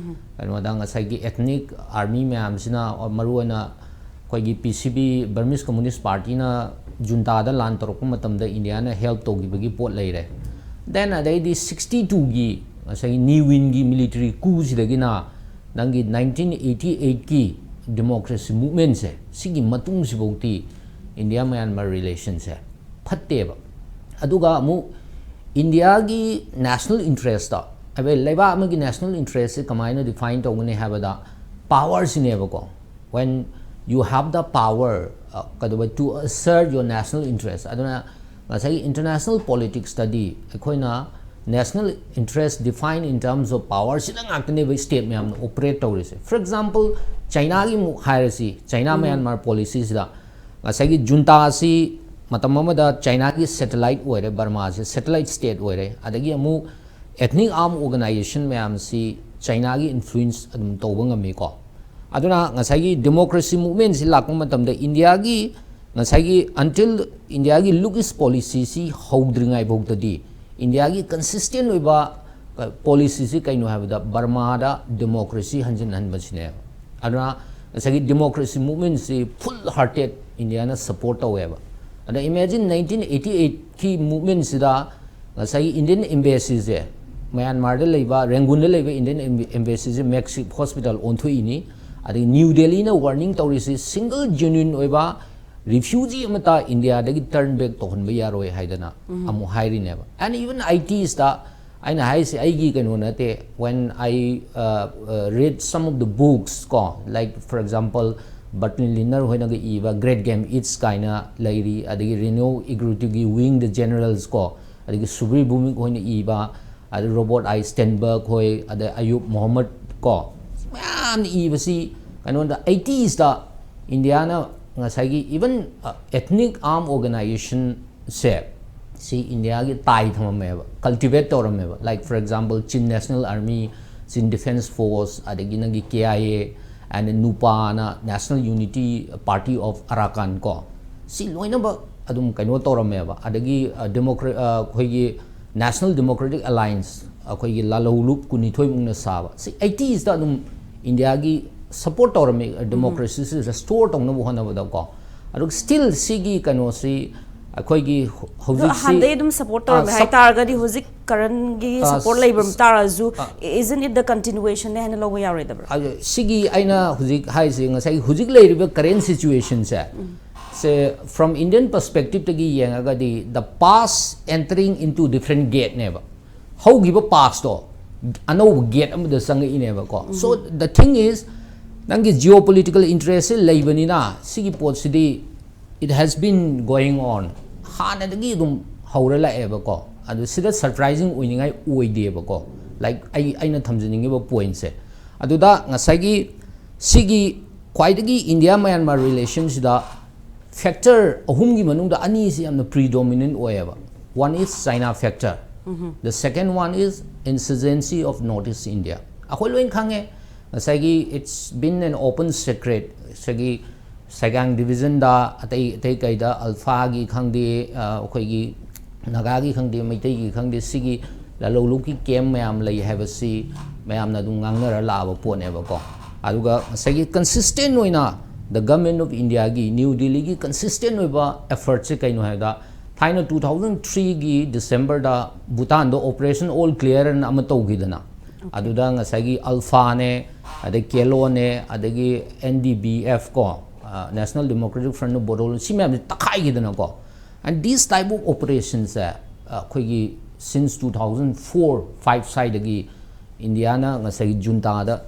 ꯀꯩꯅꯣꯗ ꯉꯁꯥꯏꯒꯤ ethnic army ꯃꯌꯥꯝꯁꯤꯅ, ꯑ, ꯃꯔꯨꯑꯣꯏꯅ ꯑꯩꯈꯣꯏꯒꯤ P C B, Burmese Communist Partyꯅ juntaꯗ ꯂꯥꯟ ꯇꯧꯔꯛꯄ ꯃꯇꯝꯗ Indiaꯅ help ꯇꯧꯈꯤꯕꯒꯤ ꯄꯣꯠ ꯂꯩꯔꯦ꯫ Then ꯑꯗꯩꯗꯤ sixty two ꯒꯤ ꯉꯁꯥꯏꯒꯤ Ne Win ꯒꯤ military coup ꯁꯤꯗꯒꯤꯅ ꯅꯪꯒꯤ nineteen eighty eight ꯀꯤ democracy movementꯁꯦ, ꯁꯤꯒꯤ ꯃꯇꯨꯡꯁꯤꯐꯧꯗꯤ India Myanmar relationꯁꯦ ꯐꯠꯇꯦꯕ꯫ ꯑꯗꯨꯒ ꯑꯃꯨꯛ Indiaꯒꯤ national interest, ꯑꯩꯈꯣꯏ ꯂꯩꯕꯥꯛ ꯑꯃꯒꯤ national interestꯁꯦ ꯀꯃꯥꯏꯅ define ꯇꯧꯒꯅꯤ ꯍꯥꯏꯕꯗ, powerꯁꯤꯅꯦꯕꯀꯣ꯫ When you have the power, ꯑ, ꯀꯩꯗꯧꯕ, to assert your national interest, ꯑꯗꯨꯅ ꯉꯁꯥꯏꯒꯤ international politicsꯇꯗꯤ ꯑꯩꯈꯣꯏꯅ national interest defined in terms of power ꯁꯤꯗ ꯉꯥꯛꯇꯅꯦꯕ state ꯃꯌꯥꯝꯅ operate ꯇꯧꯔꯤꯁꯦ꯫ For example, Chinaꯒꯤ ꯑꯃꯨꯛ ꯍꯥꯏꯔꯁꯤ, China Myanmar policyꯁꯤꯗ ꯉꯁꯥꯏꯒꯤ juntaꯁꯤ ꯃꯇꯝ ꯑꯃꯗ Chinaꯒꯤ satellite ꯑꯣꯏꯔꯦ, Burmaꯁꯦ satellite state ꯑꯣꯏꯔꯦ, ꯑꯗꯒꯤ ꯑꯃꯨꯛ ethnic arm organization ꯃꯌꯥꯝꯁꯤ Chinaꯒꯤ influence ꯑꯗꯨꯝ ꯇꯧꯕ ꯉꯝꯃꯤꯀꯣ꯫ ꯑꯗꯨꯅ ꯉꯁꯥꯏꯒꯤ democracy movementꯁꯤ ꯂꯥꯛꯄ ꯃꯇꯝꯗ Indiaꯒꯤ ꯉꯁꯥꯏꯒꯤ until Indiaꯒꯤ look East policyꯁꯤ ꯍꯧꯗ꯭ꯔꯤꯉꯩ ꯐꯥꯎꯗꯗꯤ Indiaꯒꯤ consistent ꯑꯣꯏꯕ policyꯁꯤ ꯀꯩꯅꯣ ꯍꯥꯏꯕꯗ Burmaꯗ democracy ꯍꯟꯖꯤꯟꯍꯟꯕꯁꯤꯅꯦꯕ꯫ ꯑꯗꯨꯅ ꯉꯁꯥꯏꯒꯤ democracy movementꯁꯤ full hearted Indiaꯅ support ꯇꯧꯋꯦꯕ꯫ ꯑꯗ imagine nineteen eighty eightꯀꯤ movementꯁꯤꯗ ꯉꯁꯥꯏꯒꯤ Indian embassyꯁꯦ, Myanmarꯗ ꯂꯩꯕ, ꯔꯦꯡꯒꯨꯟꯗ ꯂꯩꯕ Indian embassyꯁꯦ makeshift hospital ꯑꯣꯟꯊꯣꯛꯏꯅꯤ꯫ ꯑꯗꯒꯤ New Delhiꯅ warning ꯇꯧꯔꯤꯁꯤ, single genuine ꯑꯣꯏꯕ refugee ꯑꯃꯠꯇ Indiaꯗꯒꯤ turn back ꯇꯧꯍꯟꯕ ꯌꯥꯔꯣꯏ ꯍꯥꯏꯗꯅ ꯑꯃꯨꯛ ꯍꯥꯏꯔꯤꯅꯦꯕ꯫ And even ITsꯇ ꯑꯩꯅ ꯍꯥꯏꯁꯦ ꯑꯩꯒꯤ ꯀꯩꯅꯣ ꯅꯠꯇꯦ, when I, uh, uh, read some of the books ꯀꯣ, like for example, Bertrand Lintner ꯍꯣꯏꯅꯒ ꯏꯕ Great Game Eats ꯀꯥꯏꯅ ꯂꯩꯔꯤ, ꯑꯗꯒꯤ Reno Igrutuꯒꯤ Wing the Generals ꯀꯣ, ꯑꯗꯒꯤ Subri Bhumik ꯍꯣꯏꯅ ꯏꯕ ꯑꯗ ꯔꯣꯕꯣꯠ ꯑꯥꯏ ꯁ꯭ꯇꯦꯟꯕꯔꯒ ꯍꯣꯏ, ꯑꯗ ꯑꯌꯨꯕ ꯃꯣꯍꯝꯃꯗ ꯀꯣ, ꯃꯌꯥꯝꯅ ꯏꯕꯁꯤ ꯀꯩꯅꯣꯗ ꯑꯩꯇꯤꯁꯇ ꯏꯟꯗꯤꯌꯥꯅ ꯉꯁꯥꯏꯒꯤ even ethnic arm organizationꯁꯦ ꯁꯤ ꯏꯟꯗꯤꯌꯥꯒꯤ ꯇꯥꯏ ꯊꯝꯃꯝꯃꯦꯕ, ꯀꯜꯇꯤꯚꯦꯠ ꯇꯧꯔꯝꯃꯦꯕ꯫ Like for example, Chin National Army, Chin Defence Force, ꯑꯗꯒꯤ ꯅꯪꯒꯤ K I A and NUPAꯅ National Unity Party of Arakan ꯀꯣ, ꯁꯤ ꯂꯣꯏꯅꯃꯛ ꯑꯗꯨꯝ ꯀꯩꯅꯣ ꯇꯧꯔꯝꯃꯦꯕ꯫ ꯑꯗꯒꯤ ꯗꯦꯃꯣꯀ꯭ꯔꯦ ꯑꯩꯈꯣꯏꯒꯤ National Democratic Alliance, ꯑꯩꯈꯣꯏꯒꯤ ꯂꯥꯂꯧꯂꯨꯞ ꯀꯨꯟꯅꯤꯊꯣꯏꯃꯨꯛꯅ ꯁꯥꯕ, ꯁꯤ ꯑꯩꯇꯤꯁꯇ ꯑꯗꯨꯝ ꯏꯟꯗꯤꯌꯥꯒꯤ ꯁꯞꯄꯣꯔꯠ ꯇꯧꯔꯝꯃꯤ, ꯗꯦꯃꯣꯀ꯭ꯔꯦꯁꯤꯁꯤ ꯔꯦꯁꯇꯣꯔ ꯇꯧꯅꯕ ꯍꯣꯠꯅꯕꯗꯀꯣ꯫ ꯑꯗꯨꯒ ꯁ꯭ꯇꯤꯜ ꯁꯤꯒꯤ ꯀꯩꯅꯣꯁꯤ ꯑꯩꯈꯣꯏꯒꯤ ꯍꯧ- ꯑꯗꯣ ꯍꯧꯖꯤꯛꯁꯤ ꯍꯥꯟꯗꯩ ꯑꯗꯨꯝ ꯁꯞꯄꯣꯔꯠ ꯑ, ꯇꯧꯔꯝꯃꯦ ꯁꯞ- ꯍꯥꯏꯇꯥꯔꯒꯗꯤ, ꯍꯧꯖꯤꯛ ꯀꯔꯟꯒꯤ ꯑ, ꯁꯞꯄꯣꯔꯠ ꯂꯩꯕ ꯇꯥꯔꯁꯨ, ꯑ, isn't it the continuation ꯍꯥꯏꯅ ꯂꯧꯕ ꯌꯥꯔꯣꯏꯗꯕ꯭ꯔꯥ? ꯑꯗꯨ ꯁꯤꯒꯤ ꯑꯩꯅ ꯍꯧꯖꯤꯛ ꯍꯥꯏꯔꯤꯁꯦ, ꯉꯁꯥꯏ ꯍꯧꯖꯤꯛ ꯂꯩꯔꯤꯕ ꯀꯔꯦꯟ ꯁꯤꯆꯨꯋꯦꯁꯟꯁꯦ, ꯁꯦ from Indian perspectiveꯇꯒꯤ ꯌꯦꯡꯉꯒꯗꯤ, the past entering into different gateꯅꯦꯕ꯫ ꯍꯧꯈꯤꯕ ꯄꯥꯁꯇꯣ ꯑꯅꯧꯕ ꯒꯦꯠ ꯑꯃꯗ ꯆꯪꯉꯛꯏꯅꯦꯕꯀꯣ꯫ So the thing is, ꯅꯪꯒꯤ ꯖꯤꯑꯣ ꯄꯣꯂꯤꯇꯤꯀꯦꯜ ꯏꯟꯇꯔꯦꯁꯁꯦ ꯂꯩꯕꯅꯤꯅ, ꯁꯤꯒꯤ ꯄꯣꯠꯁꯤꯗꯤ it has been going on, ꯍꯥꯟꯅꯗꯒꯤ ꯑꯗꯨꯝ ꯍꯧꯔ ꯂꯥꯛꯑꯦꯕꯀꯣ꯫ ꯑꯗꯨ ꯁꯤꯗ ꯁꯔꯄ꯭ꯔꯥꯏꯖꯤꯡ ꯑꯣꯏꯅꯤꯡꯉꯥꯏ ꯑꯣꯏꯗꯦꯕꯀꯣ꯫ Like, ꯑꯩ ꯑꯩꯅ ꯊꯝꯖꯅꯤꯡꯉꯤꯕ ꯄꯣꯏꯟꯠꯁꯦ, ꯑꯗꯨꯗ ꯉꯁꯥꯏꯒꯤ ꯁꯤꯒꯤ ꯈ꯭ꯋꯥꯏꯗꯒꯤ ꯏꯟꯗꯤꯌꯥ ꯃꯌꯥꯟꯃꯥꯔ ꯔꯤꯂꯦꯁꯟꯁꯤꯗ ꯐꯦꯛꯇꯔ ꯑꯍꯨꯝꯒꯤ ꯃꯅꯨꯡꯗ ꯑꯅꯤꯁꯤ ꯌꯥꯝꯅ ꯄ꯭ꯔꯤꯗꯣꯃꯤꯅꯦꯟ ꯑꯣꯏꯌꯦꯕ꯫ One is China factor, the second one is insurgency of North East India. ꯑꯩꯈꯣꯏ ꯂꯣꯏ ꯈꯪꯉꯦ, ꯉꯁꯥꯏꯒꯤ it's been an open secret, ꯉꯁꯥꯏꯒꯤ ꯁꯩꯒꯥꯡ ꯗꯤꯕꯤꯖꯟꯗ, ꯑꯇꯩ ꯑꯇꯩ ꯀꯩꯗ, ꯑꯜꯐꯥꯒꯤ ꯈꯪꯗꯦ, ꯑ, ꯑꯩꯈꯣꯏꯒꯤ ꯅꯥꯒꯥꯒꯤ ꯈꯪꯗꯦ, ꯃꯩꯇꯩꯒꯤ ꯈꯪꯗꯦ, ꯁꯤꯒꯤ ꯂꯥꯂꯧꯂꯨꯞꯀꯤ ꯀꯦꯝ ꯃꯌꯥꯝ ꯂꯩ ꯍꯥꯏꯕꯁꯤ ꯃꯌꯥꯝꯅ ꯑꯗꯨꯝ ꯉꯥꯡꯅꯔ ꯂꯥꯛꯑꯕ ꯄꯣꯠꯅꯦꯕꯀꯣ꯫ ꯑꯗꯨꯒ ꯉꯁꯥꯏꯒꯤ ꯀꯟꯁꯤꯁꯇꯦꯟ ꯑꯣꯏꯅ the Government of Indiaꯒꯤ, ꯅ꯭ꯌꯨ ꯗꯤꯜꯂꯤꯒꯤ ꯀꯟꯁꯤꯁꯇꯦꯟ ꯑꯣꯏꯕ ꯑꯦꯐꯔꯠꯁꯦ ꯀꯩꯅꯣ ꯍꯥꯏꯕꯗ, ꯊꯥꯏꯅ two thousand threeꯒꯤ ꯗꯤꯁꯦꯝꯕꯔꯗ ꯚꯨꯇꯥꯟꯗ Operation All Clear ꯑꯅ ꯑꯃ ꯇꯧꯈꯤꯗꯅ, ꯑꯗꯨꯗ ꯉꯁꯥꯏꯒꯤ ꯑꯜꯐꯥꯅꯦ, ꯑꯗꯩ ꯀꯦꯂꯣꯅꯦ, ꯑꯗꯒꯤ N D B F ꯀꯣ, ꯑ, National Democratic Front of Bodoland, ꯁꯤ ꯃꯌꯥꯝꯁꯦ ꯇꯛꯈꯥꯏꯈꯤꯗꯅꯀꯣ꯫ And this type of operationꯁꯦ, ꯑ, ꯑꯩꯈꯣꯏꯒꯤ since two thousand four five ꯁ꯭ꯋꯥꯏꯗꯒꯤ ꯏꯟꯗꯤꯌꯥꯅ ꯉꯁꯥꯏꯒꯤ ꯖꯨꯟꯇꯥꯗ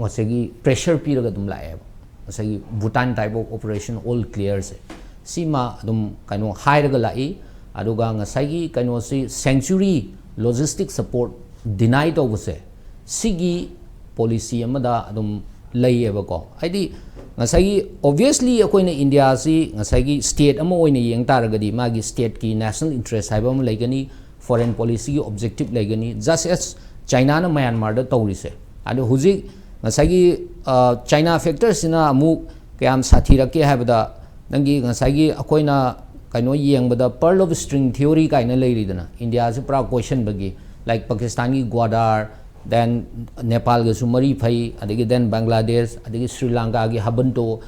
ꯉꯁꯥꯏꯒꯤ ꯄ꯭ꯔꯦꯁꯔ ꯄꯤꯔꯒ ꯑꯗꯨꯝ ꯂꯥꯛꯑꯦꯕ꯫ ꯉꯁꯥꯏꯒꯤ Bhutan type of operation, All Clearꯁꯦ, ꯁꯤꯃ ꯑꯗꯨꯝ ꯀꯩꯅꯣ ꯍꯥꯏꯔꯒ ꯂꯥꯛꯏ꯫ ꯑꯗꯨꯒ ꯉꯁꯥꯏꯒꯤ ꯀꯩꯅꯣꯁꯤ, ꯁꯦꯡꯆꯨꯔꯤ logistic support deny ꯇꯧꯕꯁꯦ, ꯁꯤꯒꯤ policy ꯑꯃꯗ ꯑꯗꯨꯝ ꯂꯩꯌꯦꯕꯀꯣ꯫ ꯍꯥꯏꯗꯤ ꯉꯁꯥꯏꯒꯤ obviously ꯑꯩꯈꯣꯏꯅ ꯏꯟꯗꯤꯌꯥꯁꯤ ꯉꯁꯥꯏꯒꯤ state ꯑꯃ ꯑꯣꯏꯅ ꯌꯦꯡ ꯇꯥꯔꯒꯗꯤ ꯃꯥꯒꯤ stateꯀꯤ national interest ꯍꯥꯏꯕ ꯑꯃ ꯂꯩꯒꯅꯤ, foreign policyꯒꯤ objective ꯂꯩꯒꯅꯤ, just as Chinaꯅ ꯃ꯭ꯌꯥꯟꯃꯥꯔꯗ ꯇꯧꯔꯤꯁꯦ꯫ ꯑꯗꯣ ꯍꯧꯖꯤꯛ ꯉꯁꯥꯏꯒꯤ China factorꯁꯤꯅ ꯑꯃꯨꯛ ꯀꯌꯥꯝ ꯁꯥꯊꯤꯔꯛꯀꯦ ꯍꯥꯏꯕꯗ, ꯅꯪꯒꯤ ꯉꯁꯥꯏꯒꯤ ꯑꯩꯈꯣꯏꯅ ꯀꯩꯅꯣ ꯌꯦꯡꯕꯗ pearl of spring theory ꯀꯥꯏꯅ ꯂꯩꯔꯤꯗꯅ, ꯏꯟꯗꯤꯌꯥꯁꯤ ꯄꯨꯔꯥ ꯀꯣꯏꯁꯟꯕꯒꯤ, like ꯄꯥꯀꯤꯁꯇꯥꯟꯒꯤ ꯒ꯭ꯋꯥꯗꯥꯔ, then ꯅꯦꯄꯥꯜꯒꯁꯨ ꯃꯔꯤ ꯐꯩ, ꯑꯗꯒꯤ then ꯕꯪꯒ꯭ꯂꯥꯗꯦꯁ, ꯑꯗꯒꯤ ꯁ꯭ꯔꯤ ꯂꯪꯀꯥꯒꯤ ꯍꯕꯟꯇꯣ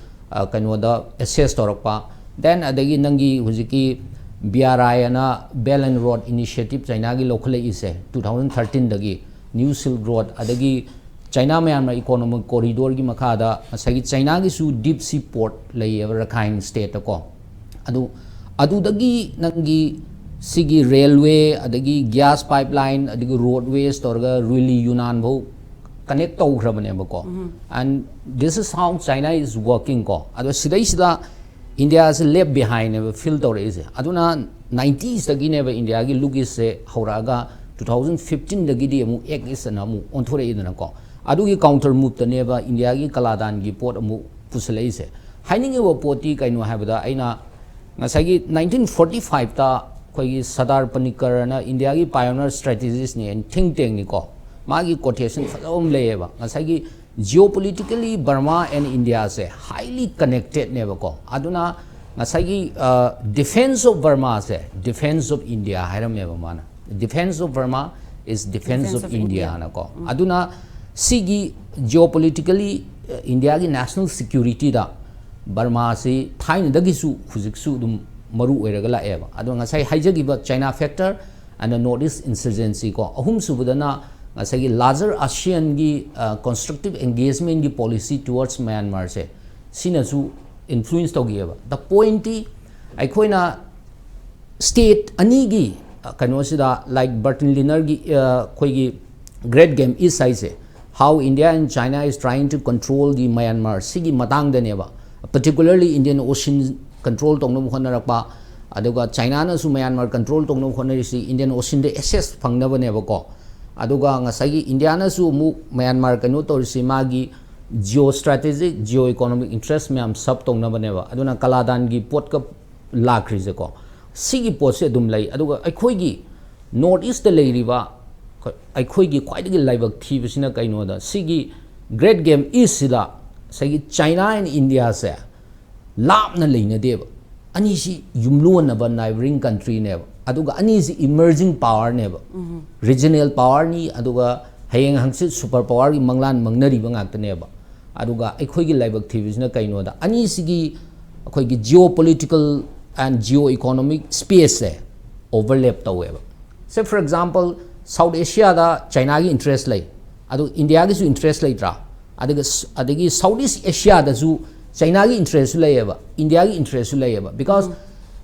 ꯀꯩꯅꯣꯗ assess ꯇꯧꯔꯛꯄ, then ꯑꯗꯒꯤ ꯅꯪꯒꯤ ꯍꯧꯖꯤꯛꯀꯤ B R I ꯑꯅ Belt and Road Initiative Chinaꯒꯤ ꯂꯧꯈꯠꯂꯛꯏꯁꯦ two thousand thirteenꯗꯒꯤ, New Silk Road, ꯑꯗꯒꯤ China Myanmar Economic Corridorꯒꯤ ꯃꯈꯥꯗ ꯉꯁꯥꯏꯒꯤ Chinaꯒꯤꯁꯨ deep sea port ꯂꯩꯌꯦꯕ ꯔꯈꯥꯏꯟ stateꯇꯀꯣ꯫ ꯑꯗꯨ ꯑꯗꯨꯗꯒꯤ ꯅꯪꯒꯤ ꯁꯤꯒꯤ railway, ꯑꯗꯒꯤ gas pipeline, ꯑꯗꯒꯤ roadways ꯇꯧꯔꯒ really ꯌꯨꯅꯥꯟ ꯐꯥꯎ connect ꯇꯧꯈ꯭ꯔꯕꯅꯦꯕꯀꯣ꯫ And this is how China is working ꯀꯣ꯫ ꯑꯗꯣ ꯁꯤꯗꯩꯁꯤꯗ ꯏꯟꯗꯤꯌꯥꯁꯦ left behindꯅꯦꯕ feel ꯇꯧꯔꯛꯏꯁꯦ꯫ ꯑꯗꯨꯅ ninetiesꯇꯒꯤꯅꯦꯕ ꯏꯟꯗꯤꯌꯥꯒꯤ look eastꯁꯦ ꯍꯧꯔꯛꯑꯒ two thousand fifteenꯗꯒꯤꯗꯤ ꯑꯃꯨꯛ Act East ꯑꯅ ꯑꯃꯨꯛ ꯑꯣꯟꯊꯣꯔꯛꯏꯗꯅꯀꯣ꯫ ꯑꯗꯨꯒꯤ counter moveꯇꯅꯦꯕ ꯏꯟꯗꯤꯌꯥꯒꯤ ꯀꯂꯥꯗꯥꯟꯒꯤ ꯄꯣꯠ ꯑꯃꯨꯛ ꯄꯨꯁꯜꯂꯛꯏꯁꯦ꯫ ꯍꯥꯏꯅꯤꯡꯉꯤꯕ ꯄꯣꯠꯇꯤ ꯀꯩꯅꯣ ꯍꯥꯏꯕꯗ, ꯑꯩꯅ ꯉꯁꯥꯏꯒꯤ nineteen forty fiveꯇ ꯑꯩꯈꯣꯏꯒꯤ ꯁꯔꯗꯥꯔ ꯄꯅꯤꯀꯔꯅ ꯏꯟꯗꯤꯌꯥꯒꯤ pioneer strategistꯅꯤ and think tankꯅꯤꯀꯣ꯫ ꯃꯥꯒꯤ quotation ꯐꯖꯕ ꯑꯃ ꯂꯩꯌꯦꯕ, ꯉꯁꯥꯏꯒꯤ geopolitically Burma and Indiaꯁꯦ highly connectedꯅꯦꯕꯀꯣ꯫ ꯑꯗꯨꯅ ꯉꯁꯥꯏꯒꯤ defense of Burmaꯁꯦ defense of India ꯍꯥꯏꯔꯝꯃꯦꯕ ꯃꯥꯅ꯫ Defense of Burma is defense of Indiaꯅꯀꯣ꯫ ꯑꯗꯨꯅ ꯁꯤꯒꯤ geopolitically ꯏꯟꯗꯤꯌꯥꯒꯤ national securityꯗ ꯕꯔꯃꯥꯁꯤ ꯊꯥꯏꯅꯗꯒꯤꯁꯨ ꯍꯧꯖꯤꯛꯁꯨ ꯑꯗꯨꯝ ꯃꯔꯨ ꯑꯣꯏꯔꯒ ꯂꯥꯛꯑꯦꯕ꯫ ꯑꯗꯣ ꯉꯁꯥꯏ ꯍꯥꯏꯖꯈꯤꯕ China factor and North East insurgency ꯀꯣ, ꯑꯍꯨꯝꯁꯨꯕꯗꯅ ꯉꯁꯥꯏꯒꯤ larger ASEANꯒꯤ constructive engagementꯀꯤ policy towards Myanmarꯁꯦ, ꯁꯤꯅꯁꯨ influence ꯇꯧꯈꯤꯑꯕ꯫ The pointꯇꯤ ꯑꯩꯈꯣꯏꯅ state ꯑꯅꯤꯒꯤ ꯀꯩꯅꯣꯁꯤꯗ, like Bertil Lintnerꯒꯤ ꯑꯩꯈꯣꯏꯒꯤ Great Game East ꯍꯥꯏꯁꯦ, how India and China is trying to control the Myanmar, ꯁꯤꯒꯤ ꯃꯇꯥꯡꯗꯅꯦꯕ꯫ Particularly Indian Ocean control ꯇꯧꯅꯕ ꯍꯣꯠꯅꯔꯛꯄ, ꯑꯗꯨꯒ ꯆꯥꯏꯅꯥꯅꯁꯨ ꯃꯌꯥꯟꯃꯥꯔ ꯀꯟꯇ꯭ꯔꯣꯜ ꯇꯧꯅꯕ ꯍꯣꯠꯅꯔꯤꯁꯤ ꯏꯟꯗꯤꯌꯟ ꯑꯣꯁꯤꯟꯗ ꯑꯦꯛꯁꯦꯁ ꯐꯪꯅꯕꯅꯦꯕꯀꯣ꯫ ꯑꯗꯨꯒ ꯉꯁꯥꯏꯒꯤ ꯏꯟꯗꯤꯌꯥꯅꯁꯨ ꯑꯃꯨꯛ ꯃꯌꯥꯟꯃꯥꯔ ꯀꯩꯅꯣ ꯇꯧꯔꯤꯁꯤ ꯃꯥꯒꯤ ꯖꯤꯑꯣ ꯁ꯭ꯇ꯭ꯔꯦꯇꯦꯖꯤꯛ ꯖꯤꯑꯣ ꯏꯀꯣꯅꯣꯃꯤꯛ ꯏꯟꯇꯔꯦꯁ ꯃꯌꯥꯝ ꯁꯞ ꯇꯧꯅꯕꯅꯦꯕ꯫ ꯑꯗꯨꯅ ꯀꯂꯥꯗꯥꯟꯒꯤ ꯄꯣꯠꯀ ꯂꯥꯛꯈ꯭ꯔꯤꯁꯦꯀꯣ꯫ ꯁꯤꯒꯤ ꯄꯣꯠꯁꯦ ꯑꯗꯨꯝ ꯂꯩ꯫ ꯑꯗꯨꯒ ꯑꯩꯈꯣꯏꯒꯤ ꯅꯣꯔꯠ ꯏꯁꯇ ꯂꯩꯔꯤꯕ ꯑꯩꯈꯣꯏꯒꯤ ꯈ꯭ꯋꯥꯏꯗꯒꯤ ꯂꯥꯏꯕꯛ ꯊꯤꯕꯁꯤꯅ ꯀꯩꯅꯣꯗ, ꯁꯤꯒꯤ ꯒ꯭ꯔꯦꯠ ꯒꯦꯝ ꯏꯁꯁꯤꯗ ꯉꯁꯥꯏꯒꯤ ꯆꯥꯏꯅꯥ ꯑꯦꯟ ꯏꯟꯗꯤꯌꯥꯁꯦ ꯂꯥꯞꯅ ꯂꯩꯅꯗꯦꯕ꯫ ꯑꯅꯤꯁꯤ ꯌꯨꯝꯂꯣꯟꯅꯕ ꯅꯥꯏꯕꯔꯤꯡ ꯀꯟꯇ꯭ꯔꯤꯅꯦꯕ꯫ ꯑꯗꯨꯒ ꯑꯅꯤꯁꯤ ꯏꯃꯔꯖꯤꯡ ꯄꯥꯋꯔꯅꯦꯕ꯫ ꯔꯤꯖꯅꯦꯜ ꯄꯥꯋꯔꯅꯤ, ꯑꯗꯨꯒ ꯍꯌꯦꯡ ꯍꯪꯆꯤꯠ ꯁꯨꯄꯔ ꯄꯥꯋꯔꯒꯤ ꯃꯪꯂꯥꯟ ꯃꯪꯅꯔꯤꯕ ꯉꯥꯛꯇꯅꯦꯕ꯫ ꯑꯗꯨꯒ ꯑꯩꯈꯣꯏꯒꯤ ꯂꯥꯏꯕꯛ ꯊꯤꯕꯁꯤꯅ ꯀꯩꯅꯣꯗ, ꯑꯅꯤꯁꯤꯒꯤ ꯑꯩꯈꯣꯏꯒꯤ geopolitical and geoeconomic ꯁ꯭ꯄꯦꯁꯁꯦ ꯑꯣꯚꯔꯂꯦꯞ ꯇꯧꯋꯦꯕ꯫ ꯁꯦ, ꯐꯣꯔ ꯑꯦꯛꯖꯥꯝꯄꯜ, ꯁꯥꯎꯠ ꯑꯦꯁꯤꯌꯥꯗ ꯆꯥꯏꯅꯥꯒꯤ ꯏꯟꯇꯔꯦꯁ ꯂꯩ, ꯑꯗꯨ ꯏꯟꯗꯤꯌꯥꯒꯤꯁꯨ ꯏꯟꯇꯔꯦꯁ ꯂꯩꯇ꯭ꯔꯥ? ꯑꯗꯨꯒ ꯁ-, ꯑꯗꯒꯤ ꯁꯥꯎꯠ ꯏꯁ ꯑꯦꯁꯤꯌꯥꯗꯁꯨ ꯆꯥꯏꯅꯥꯒꯤ ꯏꯟꯇꯔꯦꯁꯁꯨ ꯂꯩꯌꯦꯕ, ꯏꯟꯗꯤꯌꯥꯒꯤ ꯏꯟꯇꯔꯦꯁꯁꯨ ꯂꯩꯌꯦꯕ꯫ ꯕꯤꯀꯣꯁ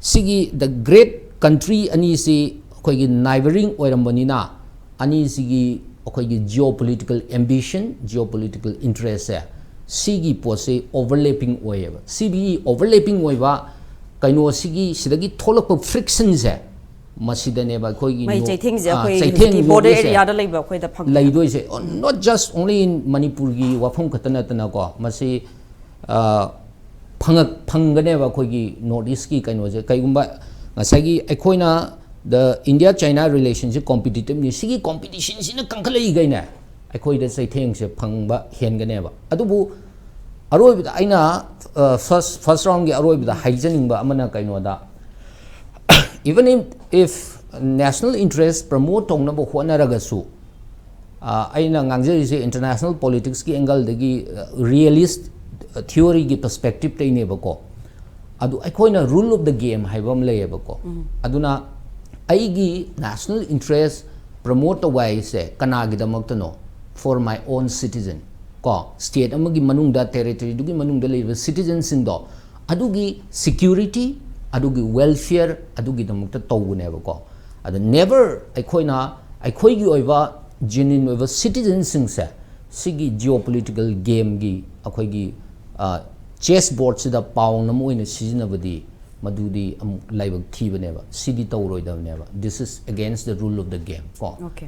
ꯁꯤꯒꯤ ꯗ ꯒ꯭ꯔꯦꯠ ꯀꯟꯇ꯭ꯔꯤ ꯑꯅꯤꯁꯤ ꯑꯩꯈꯣꯏꯒꯤ ꯅꯥꯏꯕꯔꯤꯡ ꯑꯣꯏꯔꯝꯕꯅꯤꯅ, ꯑꯅꯤꯁꯤꯒꯤ ꯑꯩꯈꯣꯏꯒꯤ geopolitical ambition, geopolitical ꯏꯟꯇꯔꯦꯁꯁꯦ, ꯁꯤꯒꯤ ꯄꯣꯠꯁꯤ ꯑꯣꯚꯔꯂꯦꯄꯤꯡ ꯑꯣꯏꯌꯦꯕ꯫ ꯁꯤꯒꯤ ꯑꯣꯚꯔꯂꯦꯄꯤꯡ ꯑꯣꯏꯕ ꯀꯩꯅꯣꯁꯤꯒꯤ, ꯁꯤꯗꯒꯤ ꯊꯣꯛꯂꯛꯄ ꯐ꯭ꯔꯤꯛꯁꯟꯁꯦ, ꯃꯁꯤꯗꯅꯦꯕ ꯑꯩꯈꯣꯏꯒꯤ ꯃꯩ ꯅꯣ-, ꯆꯩꯊꯦꯡꯁꯦ ꯑꯥ, ꯑꯩꯈꯣꯏ ꯆꯩꯊꯦꯡ ꯍꯧꯖꯤꯛꯀꯤ ꯕꯣꯔꯗꯔ ꯂꯩꯔꯤꯁꯦ ꯑꯦꯔꯤꯌꯥꯗ ꯂꯩꯕ ꯑꯩꯈꯣꯏꯗ ꯐꯪꯉꯦ꯫ ꯂꯩꯗꯣꯏꯁꯦ꯫ Not just only in ꯃꯅꯤꯄꯨꯔꯒꯤ ꯋꯥꯐꯝ ꯈꯛꯇ ꯅꯠꯇꯅꯀꯣ, ꯃꯁꯤ, ꯑꯥ, ꯐꯪꯉꯛ-, ꯐꯪꯒꯅꯦꯕ ꯑꯩꯈꯣꯏꯒꯤ ꯅꯣꯔꯠ ꯏꯁꯀꯤ ꯀꯩꯅꯣꯁꯦ꯫ ꯀꯩꯒꯨꯝꯕ ꯉꯁꯥꯏꯒꯤ ꯑꯩꯈꯣꯏꯅ the India China relationꯁꯤ ꯀꯣꯝꯄꯤꯇꯤꯇꯤꯞꯅꯤ, ꯁꯤꯒꯤ ꯀꯣꯝꯄꯤꯇꯤꯁꯟꯁꯤꯅ ꯀꯟꯈꯠꯂꯛꯏꯈꯩꯅꯦ, ꯑꯩꯈꯣꯏꯗ ꯆꯩꯊꯦꯡꯁꯦ ꯐꯪꯕ ꯍꯦꯟꯒꯅꯦꯕ꯫ ꯑꯗꯨꯕꯨ ꯑꯔꯣꯏꯕꯗ ꯑꯩꯅ, ꯑ, ꯐꯥꯔꯁ, ꯐꯥꯔꯁ ꯔꯥꯎꯟꯒꯤ ꯑꯔꯣꯏꯕꯗ ꯍꯥꯏꯖꯅꯤꯡꯕ ꯑꯃꯅ ꯀꯩꯅꯣꯗ, even if, if national interest promote ꯇꯧꯅꯕ ꯍꯣꯠꯅꯔꯒꯁꯨ, ꯑ, ꯑꯩꯅ ꯉꯥꯡꯖꯔꯤꯁꯦ ꯏꯟꯇꯔꯅꯦꯁꯅꯦꯜ ꯄꯣꯂꯤꯇꯤꯛꯁꯀꯤ ꯑꯦꯡꯒꯜꯗꯒꯤ, ꯑ, ꯔꯤꯌꯦꯂꯤꯁ, ꯑ, ꯊꯤꯑꯣꯔꯤꯒꯤ ꯄꯔꯁꯄꯦꯛꯇꯤꯞꯇꯩꯅꯦꯕꯀꯣ꯫ ꯑꯗꯨ ꯑꯩꯈꯣꯏꯅ ꯔꯨꯜ ꯑꯣꯐ ꯗ ꯒꯦꯝ ꯍꯥꯏꯕ ꯑꯃ ꯂꯩꯌꯦꯕꯀꯣ꯫ ꯑꯗꯨꯅ ꯑꯩꯒꯤ ꯅꯦꯁꯅꯦꯜ ꯏꯟꯇꯔꯦꯁ ꯄ꯭ꯔꯃꯣꯠ ꯇꯧꯕ ꯍꯥꯏꯁꯦ ꯀꯅꯥꯒꯤꯗꯃꯛꯇꯅꯣ? For my own citizen꯫ ꯀꯣ, ꯁ꯭ꯇꯦꯠ ꯑꯃꯒꯤ ꯃꯅꯨꯡꯗ, ꯇꯦꯔꯤꯇꯣꯔꯤꯗꯨꯒꯤ ꯃꯅꯨꯡꯗ ꯂꯩꯔꯤꯕ ꯁꯤꯇꯤꯖꯟꯁꯤꯡꯗꯣ, ꯑꯗꯨꯒꯤ ꯁꯤꯀ꯭ꯌꯨꯔꯤꯇꯤ, ꯑꯗꯨꯒꯤ ꯋꯦꯜꯐꯤꯌꯔ, ꯑꯗꯨꯒꯤꯗꯃꯛꯇ ꯇꯧꯕꯅꯦꯕꯀꯣ꯫ ꯑꯗ ꯅꯦꯚꯔ ꯑꯩꯈꯣꯏꯅ ꯑꯩꯈꯣꯏꯒꯤ ꯑꯣꯏꯕ ꯖꯦꯅ꯭ꯌꯨꯟ ꯑꯣꯏꯕ ꯁꯤꯇꯤꯖꯟꯁꯤꯡꯁꯦ ꯁꯤꯒꯤ ꯖꯤꯑꯣ ꯄꯣꯂꯤꯇꯤꯀꯦꯜ ꯒꯦꯝꯒꯤ ꯑꯩꯈꯣꯏꯒꯤ, ꯑ, ꯆꯦꯁ ꯕꯣꯔꯗꯁꯤꯗ ꯄꯥꯎꯟ ꯑꯃ ꯑꯣꯏꯅ ꯁꯤꯖꯤꯟꯅꯕꯗꯤ ꯃꯗꯨꯗꯤ ꯑꯃꯨꯛ ꯂꯥꯏꯕꯛ ꯊꯤꯕꯅꯦꯕ꯫ ꯁꯤꯗꯤ ꯇꯧꯔꯣꯏꯗꯕꯅꯦꯕ꯫ This is against the rule of the game ꯀꯣ꯫ Okay.